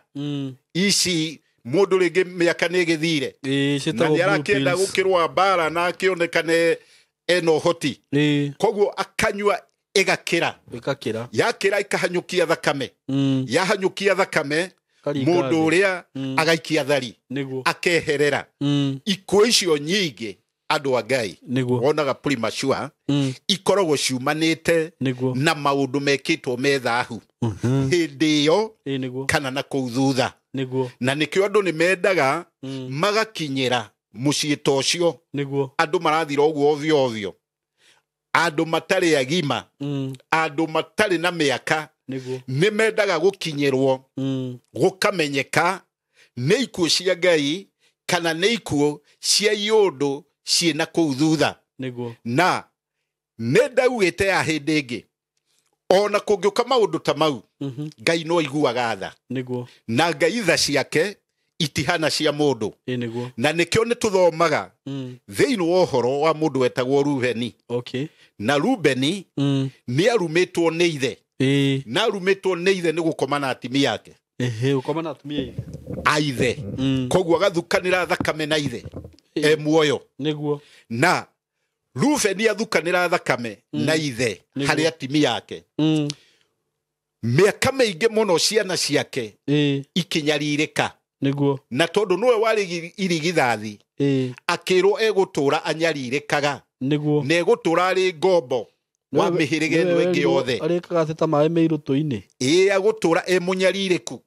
ici mũndũ rĩngĩ mĩaka nĩ ĩgĩthire, na ciĩtagwo nĩ arakĩenda blue pills. gũkĩrũa mbara na akĩonekane ena ũhoti. Koguo akanyua ĩgakĩra. Ĩgakĩra. Yakĩra ĩkahanyũkia thakame. Yahanyũkia thakame, Karinga mũndũ thĩ. ũrĩa agaikia thari. Nĩguo. Akeherera. Ikuũ icio nyingĩ andũ a Ngai Nĩguo. wonaga premature, ikoragwo ciumanĩte Nĩguo. na maũndũ mekĩtwo me thahu hĩndĩ ĩyo Nĩguo. kana na kũu thutha. Nĩguo. Na nĩkĩo andũ nĩ mendaga magakinyĩra mũciĩ ta ũcio. Nĩguo. Andũ marathira ũguo ovyo ovyo, andũ matarĩ agima, andũ matarĩ na mĩaka. Nĩguo. Nĩ mendaga gũkinyĩrwo, gũkamenyeka nĩ ikuũ cia Ngai kana nĩ ikuũ cia iũndũ ciĩna kũu thutha. Nĩguo. Na nĩ ndaugĩte ya hĩndĩ ĩngĩ, ona kũngĩũka maũndũ ta mau, Ngai no aiguaga tha. Nĩguo. Na Ngai tha ciake itihana cia mũndũ. Nĩguo. Na nĩkĩo nĩ tũthomaga thĩinĩ wa ũhoro wa mũndũ wetagwo Rubeni. Okay. Na Rubeni nĩ arumĩtwo nĩ ithe. Na arumĩtwo nĩ ithe nĩ gũkoma na atumia ake. Gũkoma na atumia ithe. A ithe. Koguo agathukanĩra thakame na ithe e muoyo. Nĩguo. Na Rubeni athukanĩra thakame na ithe harĩ atumia ake. Mĩaka mĩingĩ mũno ciana ciake ikinyarirĩka. Nĩguo. Na tondũ nĩwe warĩ irigithathi, akĩrwo egũtũra anyarirĩkaga. Nĩguo. Na egũtũra arĩ ngombo wa mĩhĩrĩga ĩno ĩngĩ yothe. Arĩkaga atĩ ta maĩ me irũtũ-inĩ. Agũtũra e mũnyarirĩku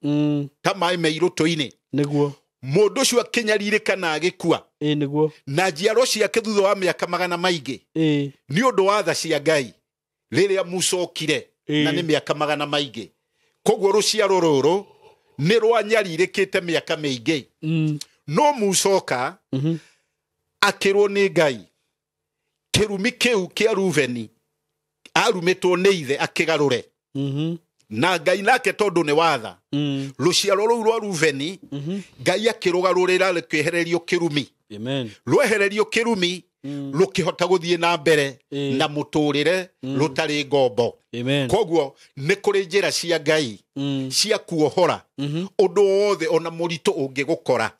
ta maĩ me irũtũ-inĩ. Nĩguo. Mũndũ ũcio akĩnyarirĩka na agĩkua. Nĩguo. Na njiaro ciake thutha wa mĩaka magana maingĩ. Nĩ ũndũ wa tha cia Ngai rĩrĩa Musa okire, na nĩ mĩaka magana maingĩ. Koguo rũciaro rũrũ nĩ rwanyarirĩkĩte mĩaka mĩingĩ. No Musa oka, akĩrwo nĩ Ngai kĩrumi kĩu kĩa Rubeni arumĩtwo nĩ ithe akĩgarũre. Na Ngai nake tondũ nĩ watha, rũciaro rũu rwa Rubeni, Ngai akĩrũgarũrĩra rũkĩehererio kĩrumi. Amen. Rwehererio kĩrumi, rũkĩhota gũthiĩ na mbere na mũtũrĩre rũtarĩ ngombo. Amen. Koguo nĩ kũrĩ njĩra cia Ngai cia kuohora ũndũ wothe ona mũritũ ũngĩgũkora.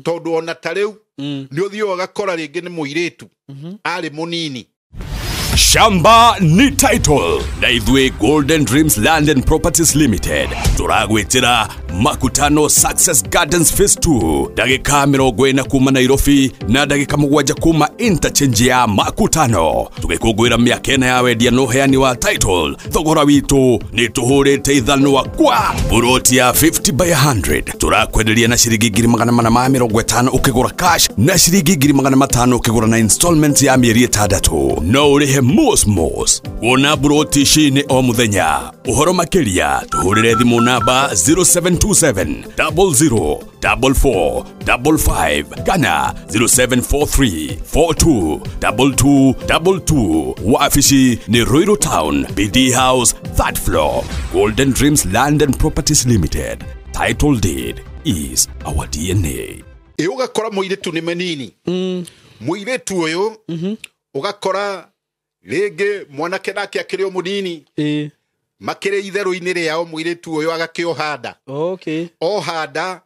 Tondũ ona ta rĩu nĩ ũthiaga ũgakora rĩngĩ nĩ mũirĩtu arĩ mũnini. Shamba ni title na ithuĩ Golden Dreams Land and Properties Limited tũragwĩtĩra Makutano Success Gardens Phase 2 ndagĩka 40 kuma Nairobi na ndagĩka 7 kuma interchange ya Makutano. Tũgĩkũngũĩra mĩaka 4 ya wendia na ũheani wa title. Thogora witũ nĩ tũhũrĩte ithanwa kwa buroti ya 50 by 100 tũrakwenderia na ciringi 450 ũkĩgũra cash na ciringi 500 ũkĩgũra na installment ya mĩeri 6. No ũrĩhe mos wona buroti ici nĩ o mũthenya. Ũhoro makĩria tũhũrĩre thimũ namba 0727 00 44 55 kana 0743 42 22 22. Wafici ni Ruiru Town, BD House, 3rd floor. Golden Dreams Land and Properties Limited. Title deed is our DNA. Ũgakora mũirĩtu nĩ menini. Mũirĩtu ũyũ ũgakora rĩngĩ mwanake nake akĩrĩ o mũnini. Makĩrĩ itherũ-inĩ rĩao mũirĩtu ũyũ agakĩohanda. Okay. Ohanda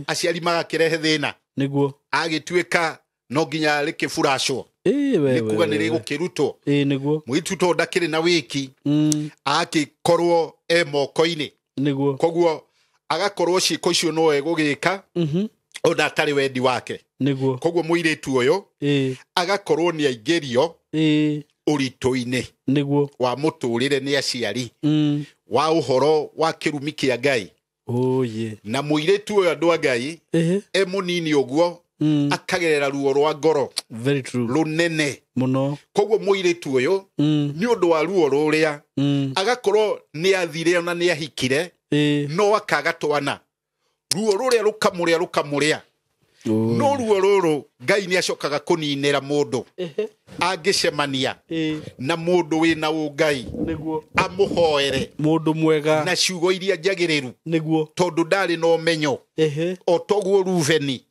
aciari magakĩrehe thĩna. Nĩguo. Agĩtuĩka no nginya rĩkĩburacwo. Nĩ kuga nĩ rĩgũkĩrutwo. Nĩguo. Mũirĩtu tondũ ndakĩrĩ na wĩki akĩkorwo e moko-inĩ. Nĩguo. Koguo agakorwo ciĩko icio no egũgĩka ona atarĩ wendi wake. Nĩguo. Koguo mũirĩtu ũyũ agakorwo nĩ aingĩrio ũritũ-inĩ nĩguo wa mũtũrĩre nĩ aciari wa ũhoro wa kĩrumi kĩa Ngai. Na mũirĩtu ũyũ andũ a Ngai e mũnini ũguo akagerera ruo rwa ngoro. Very true. Rũnene mũno. Koguo mũirĩtu ũyũ nĩ ũndũ wa ruo rũrĩa agakorwo nĩ athire ona nĩ ahikire no akaga twana. Ruo rũrĩa rũkamũrĩa. No ruo rũrũ Ngai nĩ acokaga kũninĩra mũndũ angĩcemania na mũndũ wĩna ũngai. Nĩguo. Amũhoere mũndũ mwega na ciugo iria njagĩrĩru. Nĩguo. Tondũ ndarĩ na ũmenyo. O toguo Rubeni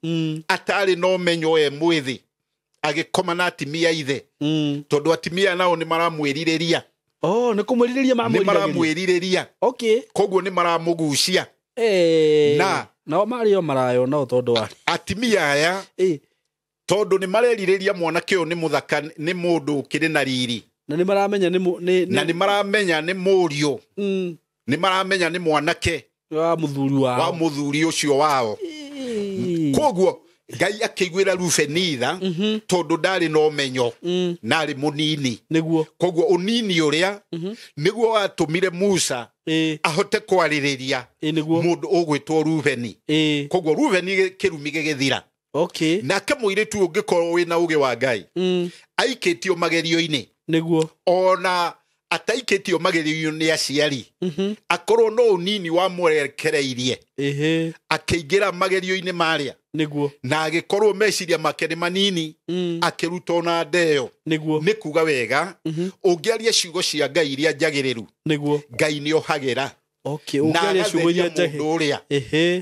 atarĩ na ũmenyo e mwĩthĩ agĩkoma na atimia ithe. Tondũ atimia nao nĩ maramwĩrirĩria. Nĩ kũmwĩrirĩria mamwĩrirĩria. Nĩ maramwĩrirĩria. Okay. Koguo nĩ maramũgucia. Na nao marĩ o marayo nao tondũ wa atimia aya tondũ nĩ marerirĩria mwanake ũyũ nĩ mũthaka nĩ mũndũ ũkĩrĩ na riri. Na nĩ maramenya na nĩ maramenya nĩ mũriũ. Nĩ maramenya nĩ mwanake wa mũthuri wao. Wa mũthuri ũcio wao. Koguo Ngai akĩiguĩra Rubeni tha tondũ ndarĩ na ũmenyo na arĩ mũnini. Nĩguo. Koguo ũnini ũrĩa nĩguo watũmire Musa ahote kwarĩrĩria mũndũ ũgwĩtwo Rubeni. Koguo Rubeni kĩrumi gĩgĩthira. Okay. Nake mũirĩtu ũngĩkorwo wĩna ũgĩ wa Ngai aikĩtio magerio-inĩ. Nĩguo. Ona ataikĩtio magerio-inĩ nĩ aciari akorwo no ũnini wamwerekereirie akĩingĩra magerio-inĩ marĩa. Nĩguo. Na agĩkorwo meciria make nĩ manini akĩruta ona ndeo. Nĩguo. Nĩ kuga wega ũngĩaria ciugo cia Ngai iria njagĩrĩru. Nĩguo. Ngai nĩ ohagĩra. Okay, ũngĩaria ciugo iria njagĩrĩru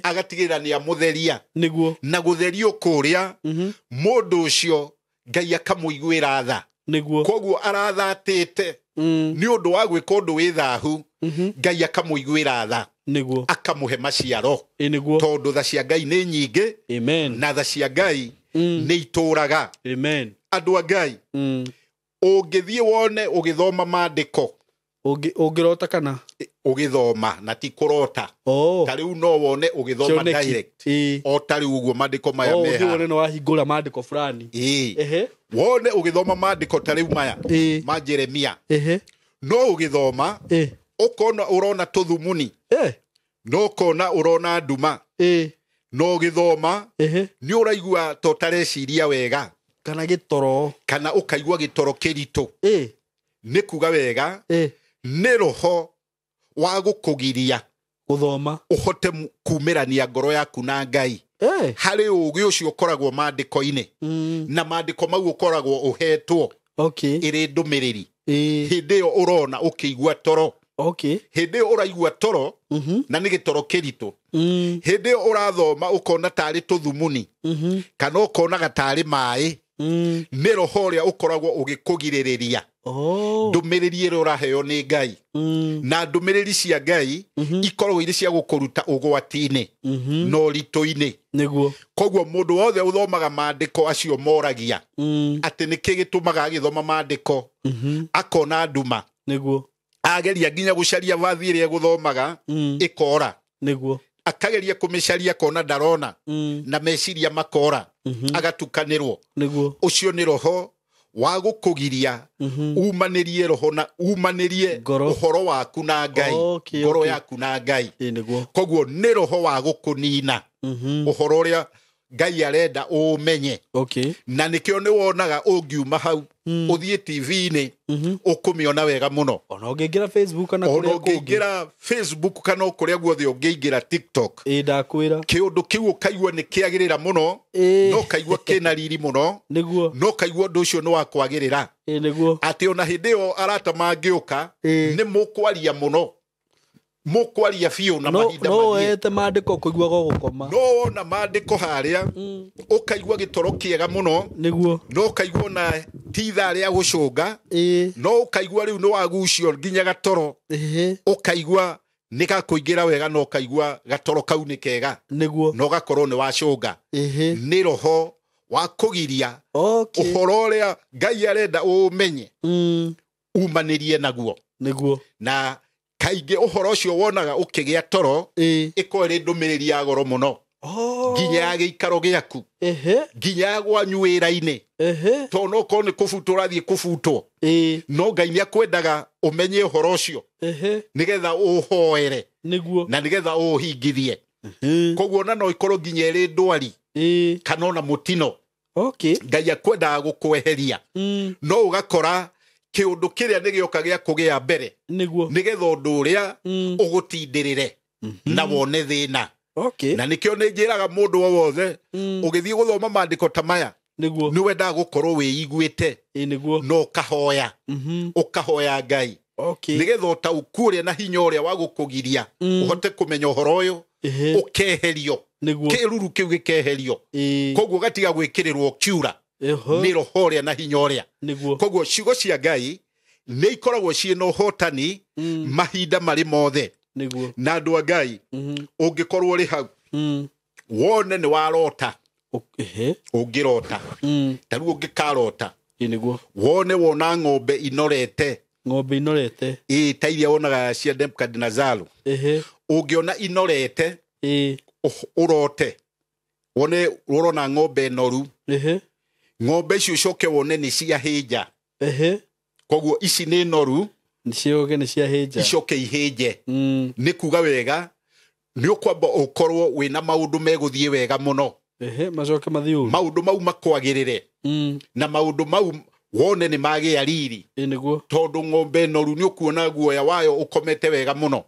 agatigĩrĩra nĩ amũtheria. Nĩguo. Na gũtherio kũrĩa mũndũ ũcio Ngai akamũiguĩra tha. Nĩguo. Koguo arathatĩte nĩ ũndũ wa gwĩka ũndũ wĩ thahu Ngai akamũiguĩra tha. Nĩguo. Akamũhe maciaro. Nĩguo. Tondũ tha cia Ngai nĩ nyingĩ. Amen. Na tha cia Ngai nĩ itũraga. Amen. Andũ a Ngai ũngĩthiĩ wone ũgĩthoma maandĩko ũngĩrota kana ũgĩthoma na ti kũrota. Ta rĩu no wone ũgĩthoma direct. O ta rĩu ũguo maandĩko maya meha. Ũthiĩ wone no wahingũra maandĩko fulani. Wone ũgĩthoma maandĩko ta rĩu maya ma Jeremia. No ũgĩthoma ũkona ũrona tũthumuni. No ũkona ũrona nduma. No ũgĩthoma nĩ ũraigua ta ũtareciria wega. Kana gĩtoro. Kana ũkaigua gĩtoro kĩritũ. Nĩ kuga wega nĩ roho wa gũkũgiria gũthoma ũhote kumĩrania ngoro yaku na Ngai harĩ ũgĩ ũcio ũkoragwo maandĩko-inĩ. Na maandĩko mau ũkoragwo ũhetwo ĩrĩ ndũmĩrĩri. Hĩndĩ ĩyo ũrona ũkĩigua toro. Hĩndĩ ĩyo ũraigua toro na nĩ gĩtoro kĩritũ. Hĩndĩ ĩyo ũrathoma ũkona tarĩ tũthumuni kana ũkonaga tarĩ maĩ. Nĩ roho ũrĩa ũkoragwo ũgĩkũgirĩrĩria ndũmĩrĩri ĩrĩa ũraheo nĩ Ngai. Na ndũmĩrĩri cia Ngai ikoragwo irĩ cia gũkũruta ũgwati-inĩ na ũritũ-inĩ. Nĩguo. Koguo mũndũ wothe ũthomaga maandĩko acio moragia atĩ nĩkĩ gĩtũmaga agĩthoma maandĩko akona nduma. Nĩguo. Ageria nginya gũcaria vathi ĩrĩa egũthomaga ĩkora. Nĩguo. Akageria kũmĩcaria akona ndarona na meciria makora agatukanĩrwo. Nĩguo. Ũcio nĩ roho wa gũkũgiria umanĩrie roho na umanĩrie ũhoro waku na Ngai, ngoro yaku na Ngai. Nĩguo. Koguo nĩ roho wa gũkũnina ũhoro ũrĩa Ngai arenda ũmenye. Na nĩkĩo nĩ wonaga ũngiuma hau ũthiĩ TV-inĩ ũkũmĩona wega mũno. Ona ũngĩingĩra Facebook kana kũrĩa kũngĩ. Ona ũngĩingĩra Facebook kana kũrĩa guothe ũngĩingĩra TikTok. Ndakwĩra. Kĩũndũ kĩu ũkaigua nĩ kĩagĩrĩra mũno, no ũkaigua kĩna riri mũno. Nĩguo. No ũkaigua ũndũ ũcio nĩ wa kwagĩrĩra. Nĩguo. Atĩ ona hĩndĩ ĩyo arata mangĩũka nĩ mũkwaria mũno. Mũkwaria biũ na mahinda maingĩ. No wete maandĩko kũigua gũkoma. No wona maandĩko harĩa ũkaigua gĩtoro kĩega mũno. Nĩguo. No ũkaigua na ti ithaa rĩa gũcũnga. No ũkaigua rĩu nĩ wagucio nginya gatoro. Ũkaigua nĩ gakũingĩra wega na ũkaigua gatoro kau nĩ kega. Nĩguo. Na ũgakorwo nĩ wacũnga. Nĩ roho wa kũgiria ũhoro ũrĩa Ngai arenda ũmenye umanĩrie naguo. Nĩguo. Na kaingĩ ũhoro ũcio wonaga ũkĩgĩa toro ĩkorwo ĩrĩ ndũmĩrĩri ya goro mũno nginya ya gĩikaro gĩaku, nginya ya gwanyu wĩra-inĩ, tondũ no ũkorwo nĩ kũbutwo ũrathiĩ kũbutwo, no Ngai nĩ akwendaga ũmenye ũhoro ũcio nĩgetha ũhoere na nĩgetha ũũhingithie. Koguo ona no ĩkorwo nginya ĩrĩ ndwari kana ona mũtino. Ngai akwendaga gũkweheria, no ũgakora kĩũndũ kĩrĩa nĩ gĩoka gĩa kũgĩa mbere nĩgetha ũndũ ũrĩa ũgũtindĩrĩre na wone thĩna. Na nĩkĩo nĩ njĩraga mũndũ o wothe ũgĩthiĩ gũthoma maandĩko ta maya nĩ wendaga gũkorwo wĩiguĩte na ũkahoya, ũkahoya Ngai nĩgetha ũtaũku ũrĩa na hinya ũrĩa wa gũkũgiria ũhote kũmenya ũhoro ũyũ ũkeherio, kĩruru kĩu gĩkeherio. Koguo gatiga gwĩkĩrĩrwo kiura nĩ roho ũrĩa na hinya ũrĩa. Koguo ciugo cia Ngai nĩ ikoragwo ciĩna ũhotani mahinda marĩ mothe. Na andũ a Ngai, ũngĩkorwo ũrĩ hau wone nĩ warota, ũngĩrota ta rĩu ũngĩkarota wone wona ng'ombe inorete, ng'ombe inorete ta iria wonaga cia Nebukadnezar, ũngĩona inorete ũrote wone ũrona ng'ombe noru, ng'ombe icio ũcoke wone nĩ ciahĩnja. Koguo ici nĩ noru, nĩcioke nĩ ciahĩnja, icoke ihĩnje. Nĩ kuga wega nĩ ũkwamba ũkorwo wĩna maũndũ megũthiĩ wega mũno, macoke mathiĩ ũru, maũndũ mau makwagĩrĩre, na maũndũ mau wone nĩ magĩa riri. Nĩguo. Tondũ ng'ombe noru nĩ ũkuona guoya wayo ũkomete wega mũno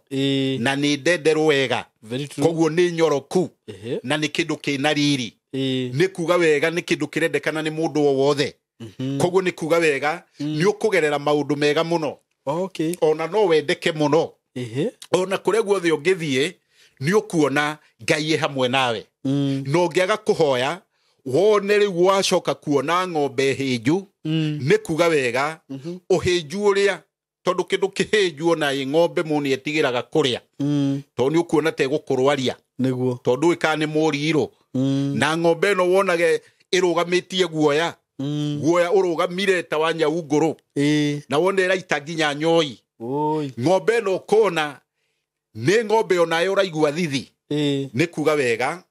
na nĩ ndenderũ wega, koguo nĩ nyoroku na nĩ kĩndũ kĩna riri. Nĩ kuga wega nĩ kĩndũ kĩrendekana nĩ mũndũ o wothe. Koguo nĩ kuga wega nĩ ũkũgerera maũndũ mega mũno. Ona no wendeke mũno. Ona kũrĩa guothe ũngĩthiĩ nĩ ũkuona Ngai e hamwe nawe. Na ũngĩaga kũhoya wone rĩu wacoka kuona ng'ombe hĩnju, nĩ kuga wega ũhĩnju ũrĩa, tondũ kĩndũ kĩhĩnju ona ĩ ng'ombe mũndũ nĩ etigĩraga kũrĩa, tondũ nĩ ũkuona ta ĩgũkũrwaria. Nĩguo. Tondũ ĩkaa nĩ mũrirũ. Na ng'ombe ĩno wonage ĩrũgamĩtie guoya, guoya ũrũgamire ta wa nyau ngũrũ, na wone ĩraita nginya nyoi. Ng'ombe ĩno ũkona nĩ ng'ombe onayo ũraigua thithi, nĩ kuga wega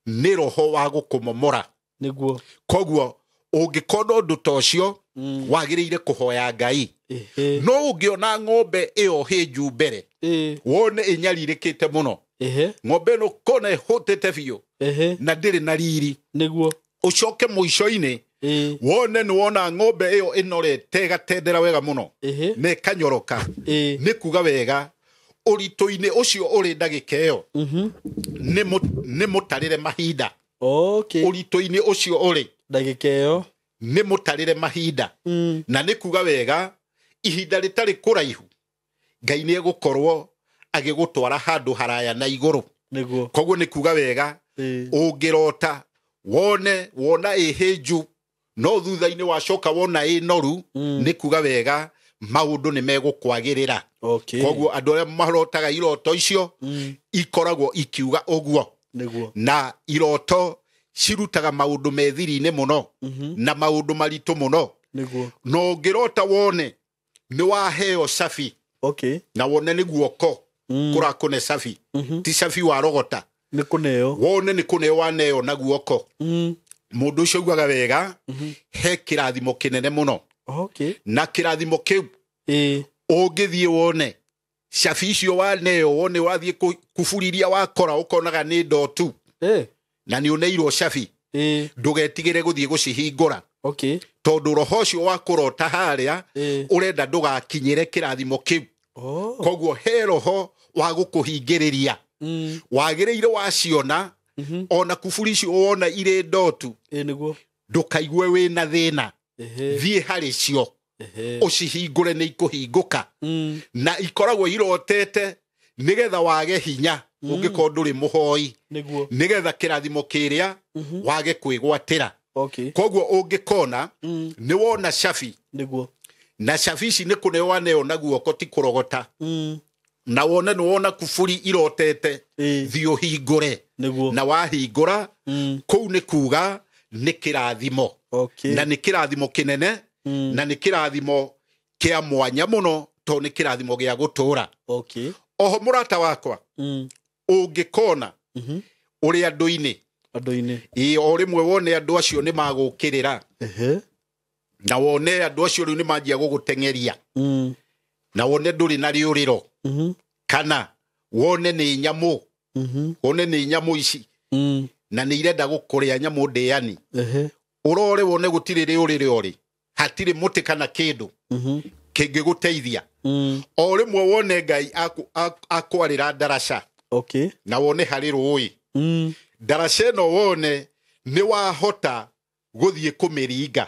nĩ roho wa gũkũmomora. Nĩguo. Koguo ũngĩkona ũndũ ta ũcio wagĩrĩire kũhoya Ngai. No ũngĩona ng'ombe ĩyo hĩnju mbere wone ĩnyarirĩkĩte mũno, ng'ombe ĩno ũkona ĩhũtĩte biũ na ndĩrĩ na riri. Nĩguo. Ũcoke mũico-inĩ wone nĩ wona ng'ombe ĩyo ĩnorete ĩgatendera wega mũno na ĩkanyoroka, nĩ kuga wega ũritũ-inĩ ũcio ũrĩ ndagĩka ĩyo nĩ mũtarĩre mahinda. Ũritũ-inĩ ũcio ũrĩ ndagĩka ĩyo nĩ mũtarĩre mahinda. Na nĩ kuga wega ihinda rĩtarĩ kũraihu Ngai nĩ egũkorwo agĩgũtwara handũ haraya na igũrũ. Nĩguo. Koguo nĩ kuga wega ũngĩrota wone wona ĩhĩnju No thutha-inĩ wacoka wona ĩ noru, nĩ kuga wega maũndũ nĩ megũkwagĩrĩra. Koguo andũ arĩa marotaga iroto icio ikoragwo ikiuga ũguo. Na iroto cirutaga maũndũ me thiri-inĩ mũno na maũndũ maritũ mũno. Na ũngĩrota wone nĩ waheo cabi, na wone nĩ guoko kũrakũne cabi, ti cabi wa rogota, nĩ kũneo, wone nĩ kũneo waneo na guoko, mũndũ ũcio augaga wega he kĩrathimo kĩnene mũno. Na kĩrathimo kĩu ũngĩthiĩ wone cabi icio waneo, wone wathiĩ kuburiria wakora ũkonaga nĩ ndotu na nĩ ũneirwo cabi, ndũgetigĩre gũthiĩ gũcihingũra, tondũ roho ũcio wa kũrota harĩa ũrenda ndũgakinyĩre kĩrathimo kĩu. Koguo he roho wa gũkũhingĩrĩria, wagĩrĩire waciona, ona kuburi icio wona irĩ ndotu, ndũkaigue wĩna thĩna, thiĩ harĩ cio ũcihingũre, nĩ ikũhingũka. Na ikoragwo irotete nĩgetha wage hinya ũngĩkorwo ndũrĩ mũhoi, nĩgetha kĩrathimo kĩrĩa wage kwĩgwatĩra. Koguo ũngĩkona nĩ wona cabi, na cabi ici nĩ kũneo waneo na guoko, ti kũrogota, na wone nĩ wona kuburi irotete, thiĩ ũhingũre. Na wahingũra, kũu nĩ kuga nĩ kĩrathimo, na nĩ kĩrathimo kĩnene, na nĩ kĩrathimo kĩa mwanya mũno, tondũ nĩ kĩrathimo gĩa gũtũũra. Oho mũrata wakwa, ũngĩkona ũrĩ andũ-inĩ, o rĩmwe wone andũ acio nĩ magũkĩrĩra, na wone andũ acio rĩu nĩ manjia gũgũteng'eria, na wone ndũrĩ na rĩũrĩro, kana wone nĩ nyamũ, wone nĩ nyamũ ici na nĩ irenda gũkũrĩa, nyamũ ndĩani, ũrore wone gũtirĩ rĩũrĩro rĩ, hatirĩ mũtĩ kana kĩndũ kĩngĩgũteithia. O rĩmwe wone Ngai akwarĩra ndaraca, na wone harĩ rũĩ, ndaraca ĩno wone nĩ wahota gũthiĩ kũmĩringa.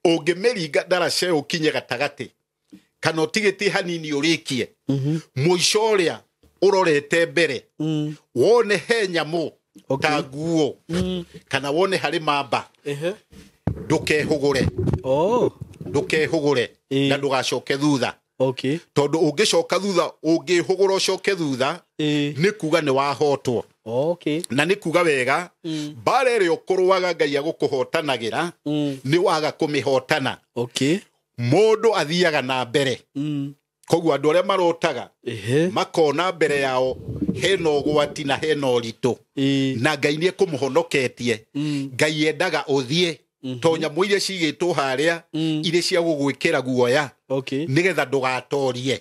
Ũngĩmĩringa ndaraca ĩyo ũkinye gatagatĩ, kana ũtigĩtie hanini ũrĩkie, mũico ũrĩa ũrorete mbere, wone he nyamũ ta nguo, kana wone harĩ mamba, ndũkehũgũre, ndũkehũgũre, na ndũgacoke thutha, tondũ ũngĩcoka thutha, ũngĩhũgũra ũcoke thutha, nĩ kuga nĩ wahotwo. Na nĩ kuga wega mbara ĩrĩa ũkũrũaga Ngai agũkũhotanagĩra, nĩ waga kũmĩhotana. Mũndũ athiaga na mbere. Koguo andũ arĩa marotaga makona mbere yao hena ũgwati na hena ũritũ, na Ngai nĩ ekũmũhonoketie. Ngai endaga ũthiĩ, to nyamũ iria cigĩtwo harĩa irĩ cia gũgwĩkĩra guoya, nĩgetha ndũgatorie.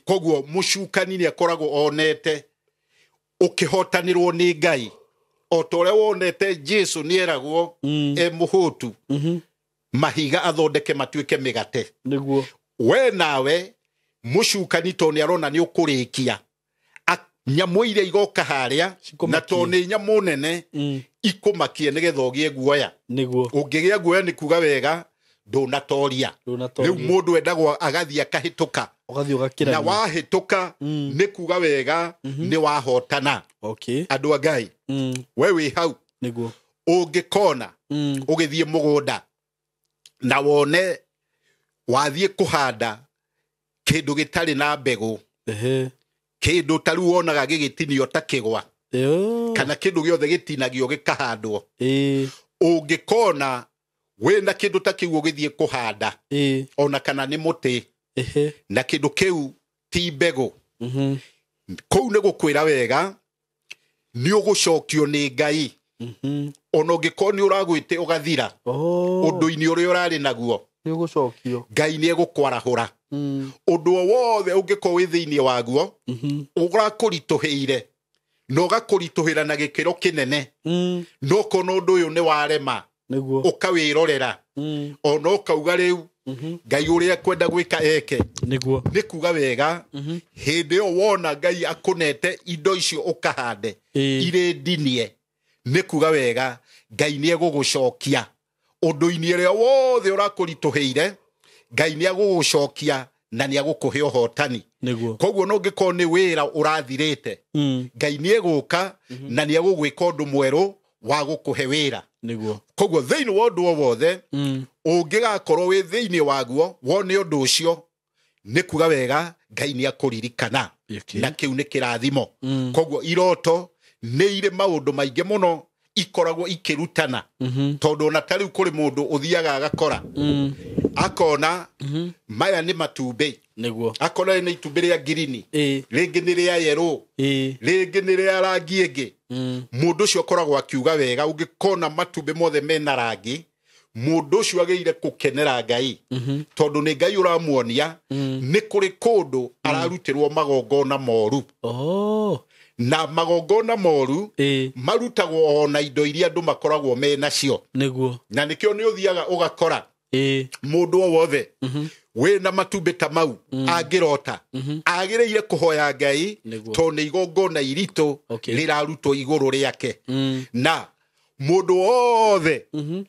Koguo mũcukani nĩ akoragwo onete ũkĩhotanĩrwo nĩ Ngai, o ta ũrĩa wonete Jesu nĩ eragwo e mũhũtu, mahiga athondeke matuĩke mĩgate. We nawe mũcukani to nĩ arona nĩ ũkũrĩkia, nyamũ iria igoka harĩa, na to nĩ nyamũ nene, ikũmakie nĩgetha ũgĩe guoya. Ũngĩgĩa guoya nĩ kuga wega ndũnatoria. Rĩu mũndũ endagwo agathiĩ akahĩtũka, na wahĩtũka nĩ kuga wega nĩ wahotana. Andũ a Ngai, we wĩ hau, ũngĩkona ũgĩthiĩ mũgũnda na wone wathiĩ kũhanda kĩndũ gĩtarĩ na mbegũ, kĩndũ ta rĩu wonaga gĩgĩtinio ta kĩgwa, kana kĩndũ gĩothe gĩtinagio gĩkahandwo, ũngĩkona wĩna kĩndũ ta kĩu ũgĩthiĩ kũhanda, ona kana nĩ mũtĩ, na kĩndũ kĩu ti mbegũ, kũu nĩ gũkwĩra wega nĩ ũgũcokio nĩ Ngai. Ona ũngĩkorwo nĩ ũragwĩte ũgathira ũndũ-inĩ ũrĩa ũrarĩ naguo, Ngai nĩ egũkwarahũra. Ũndũ o wothe ũngĩkorwo wĩ thĩinĩ waguo ũrakũritũhĩire, na ũgakũritũhĩra na gĩkĩro kĩnene, no kona ũndũ ũyũ nĩ warema, ũkawĩrorera, ona ũkauga rĩu Ngai ũrĩa ekwenda gwĩka eke. Nĩ kuga wega hĩndĩ ĩyo wona Ngai akũnete indo icio ũkahande irĩ ndinie, nĩ kuga wega Ngai nĩ egũgũcokia ũndũ-inĩ ũrĩa wothe ũrakũritũhĩire, Ngai nĩ egũgũcokia na nĩ egũkũhe ũhotani. Koguo no ũngĩkorwo nĩ wĩra ũrathirĩte, Ngai nĩ egũka na nĩ egũgwĩka ũndũ mwerũ wa gũkũhe wĩra. Nĩguo. Koguo thĩinĩ wa ũndũ o wothe ũngĩgakorwo wĩ thĩinĩ waguo wone ũndũ ũcio nĩ kuga wega Ngai nĩ akũririkana. Okay. Na kĩu nĩ kĩrathimo. Koguo iroto nĩ irĩ maũndũ maingĩ mũno ikoragwo ikĩrutana. Tondũ ona ta rĩu kũrĩ mũndũ ũthiaga agakora akona maya nĩ matumbĩ. Nĩguo. Akona nĩ itumbĩ rĩa ngirini, rĩngĩ nĩ rĩa yerũ, rĩngĩ nĩ rĩa rangi ĩngĩ. Mũndũ ũcio akoragwo akiuga wega ũngĩkona matumbĩ mothe mena rangi, mũndũ ũcio agĩrĩire gũkenera Ngai. Tondũ nĩ Ngai ũramuonia nĩ kũrĩ kũndũ ararutĩrwo magongona moru. Na magongona moru marutagwo ona indo iria andũ makoragwo menacio. Nĩguo. Na nĩkĩo nĩ ũthiaga ũgakora mũndũ o wothe wĩna matumbĩ ta mau angĩrota agĩrĩire kũhoya Ngai tondũ nĩ igongona iritũ rĩrarutwo igũrũ rĩake. Na mũndũ wothe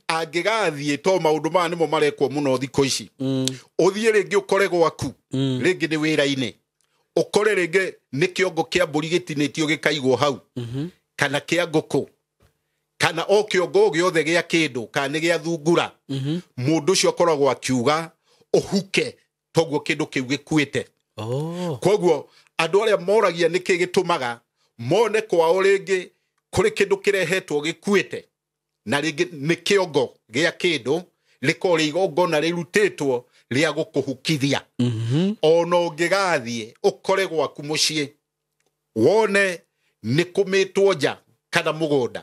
angĩgathiĩ to maũndũ maya nĩmo marekwo mũno thikũ ici, ũthiĩ rĩngĩ ũkore gwaku, rĩngĩ nĩ wĩra-inĩ, ũkore rĩngĩ nĩ kĩongo kĩa mbũri gĩtinĩtio gĩkaigwo hau, kana kĩa ngũkũ, kana o kĩongo gĩothe gĩa kĩndũ, kana nĩ gĩa thungura, mũndũ ũcio akoragwo akiuga ũhuke toguo kĩndũ kĩu gĩkuĩte. Koguo andũ arĩa moragia nĩkĩ gĩtũmaga mone kwao rĩngĩ kũrĩ kĩndũ kĩrehetwo gĩkuĩte, na rĩngĩ nĩ kĩongo gĩa kĩndũ rĩkorwo rĩ igongona rĩrutĩtwo rĩa gũkũhukithia. Ona ũngĩgathiĩ ũkore gwaku mũciĩ wone nĩ kũmĩtwo nja kana mũgũnda,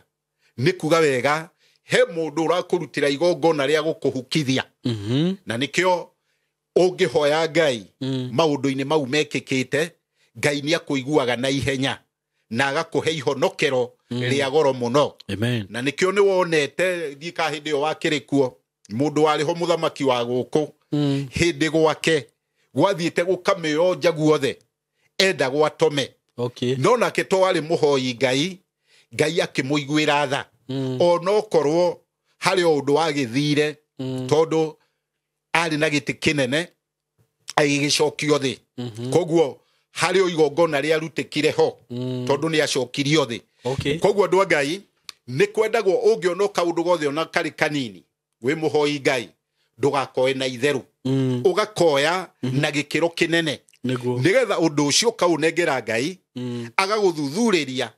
nĩ kuga wega he mũndũ ũrakũrutĩra igongona rĩa gũkũhukithia. Na nĩkĩo ũngĩhoya Ngai maũndũ-inĩ mau mekĩkĩte, Ngai nĩ akũiguaga na ihenya na agakũhe ihonokero rĩa goro mũno. Amen. Na nĩkĩo nĩ wonete thiĩ ka hĩndĩ ĩyo wakĩrĩ kuo mũndũ warĩ ho mũthamaki wa gũkũ hĩndĩ gwake gwathiĩte gũkamĩo nja guothe enda gwatome. No nake to arĩ mũhoi Ngai, Ngai akĩmũiguĩra tha. Onokorwo harĩ o ũndũ wagĩthire, tondũ arĩ na gĩtĩ kĩnene agĩgĩcokio thĩ. Koguo harĩ o igongona rĩarutĩkire ho, tondũ nĩ acokirio thĩ. Koguo andũ a Ngai nĩ kwendagwo ũngĩona kaũndũ gothe ona karĩ kanini wĩ mũhoi Ngai ndũgakoe na itherũ, ũgakoya na gĩkĩro kĩnene nĩgetha ũndũ ũcio ũkaũnengera Ngai agagũthuthurĩria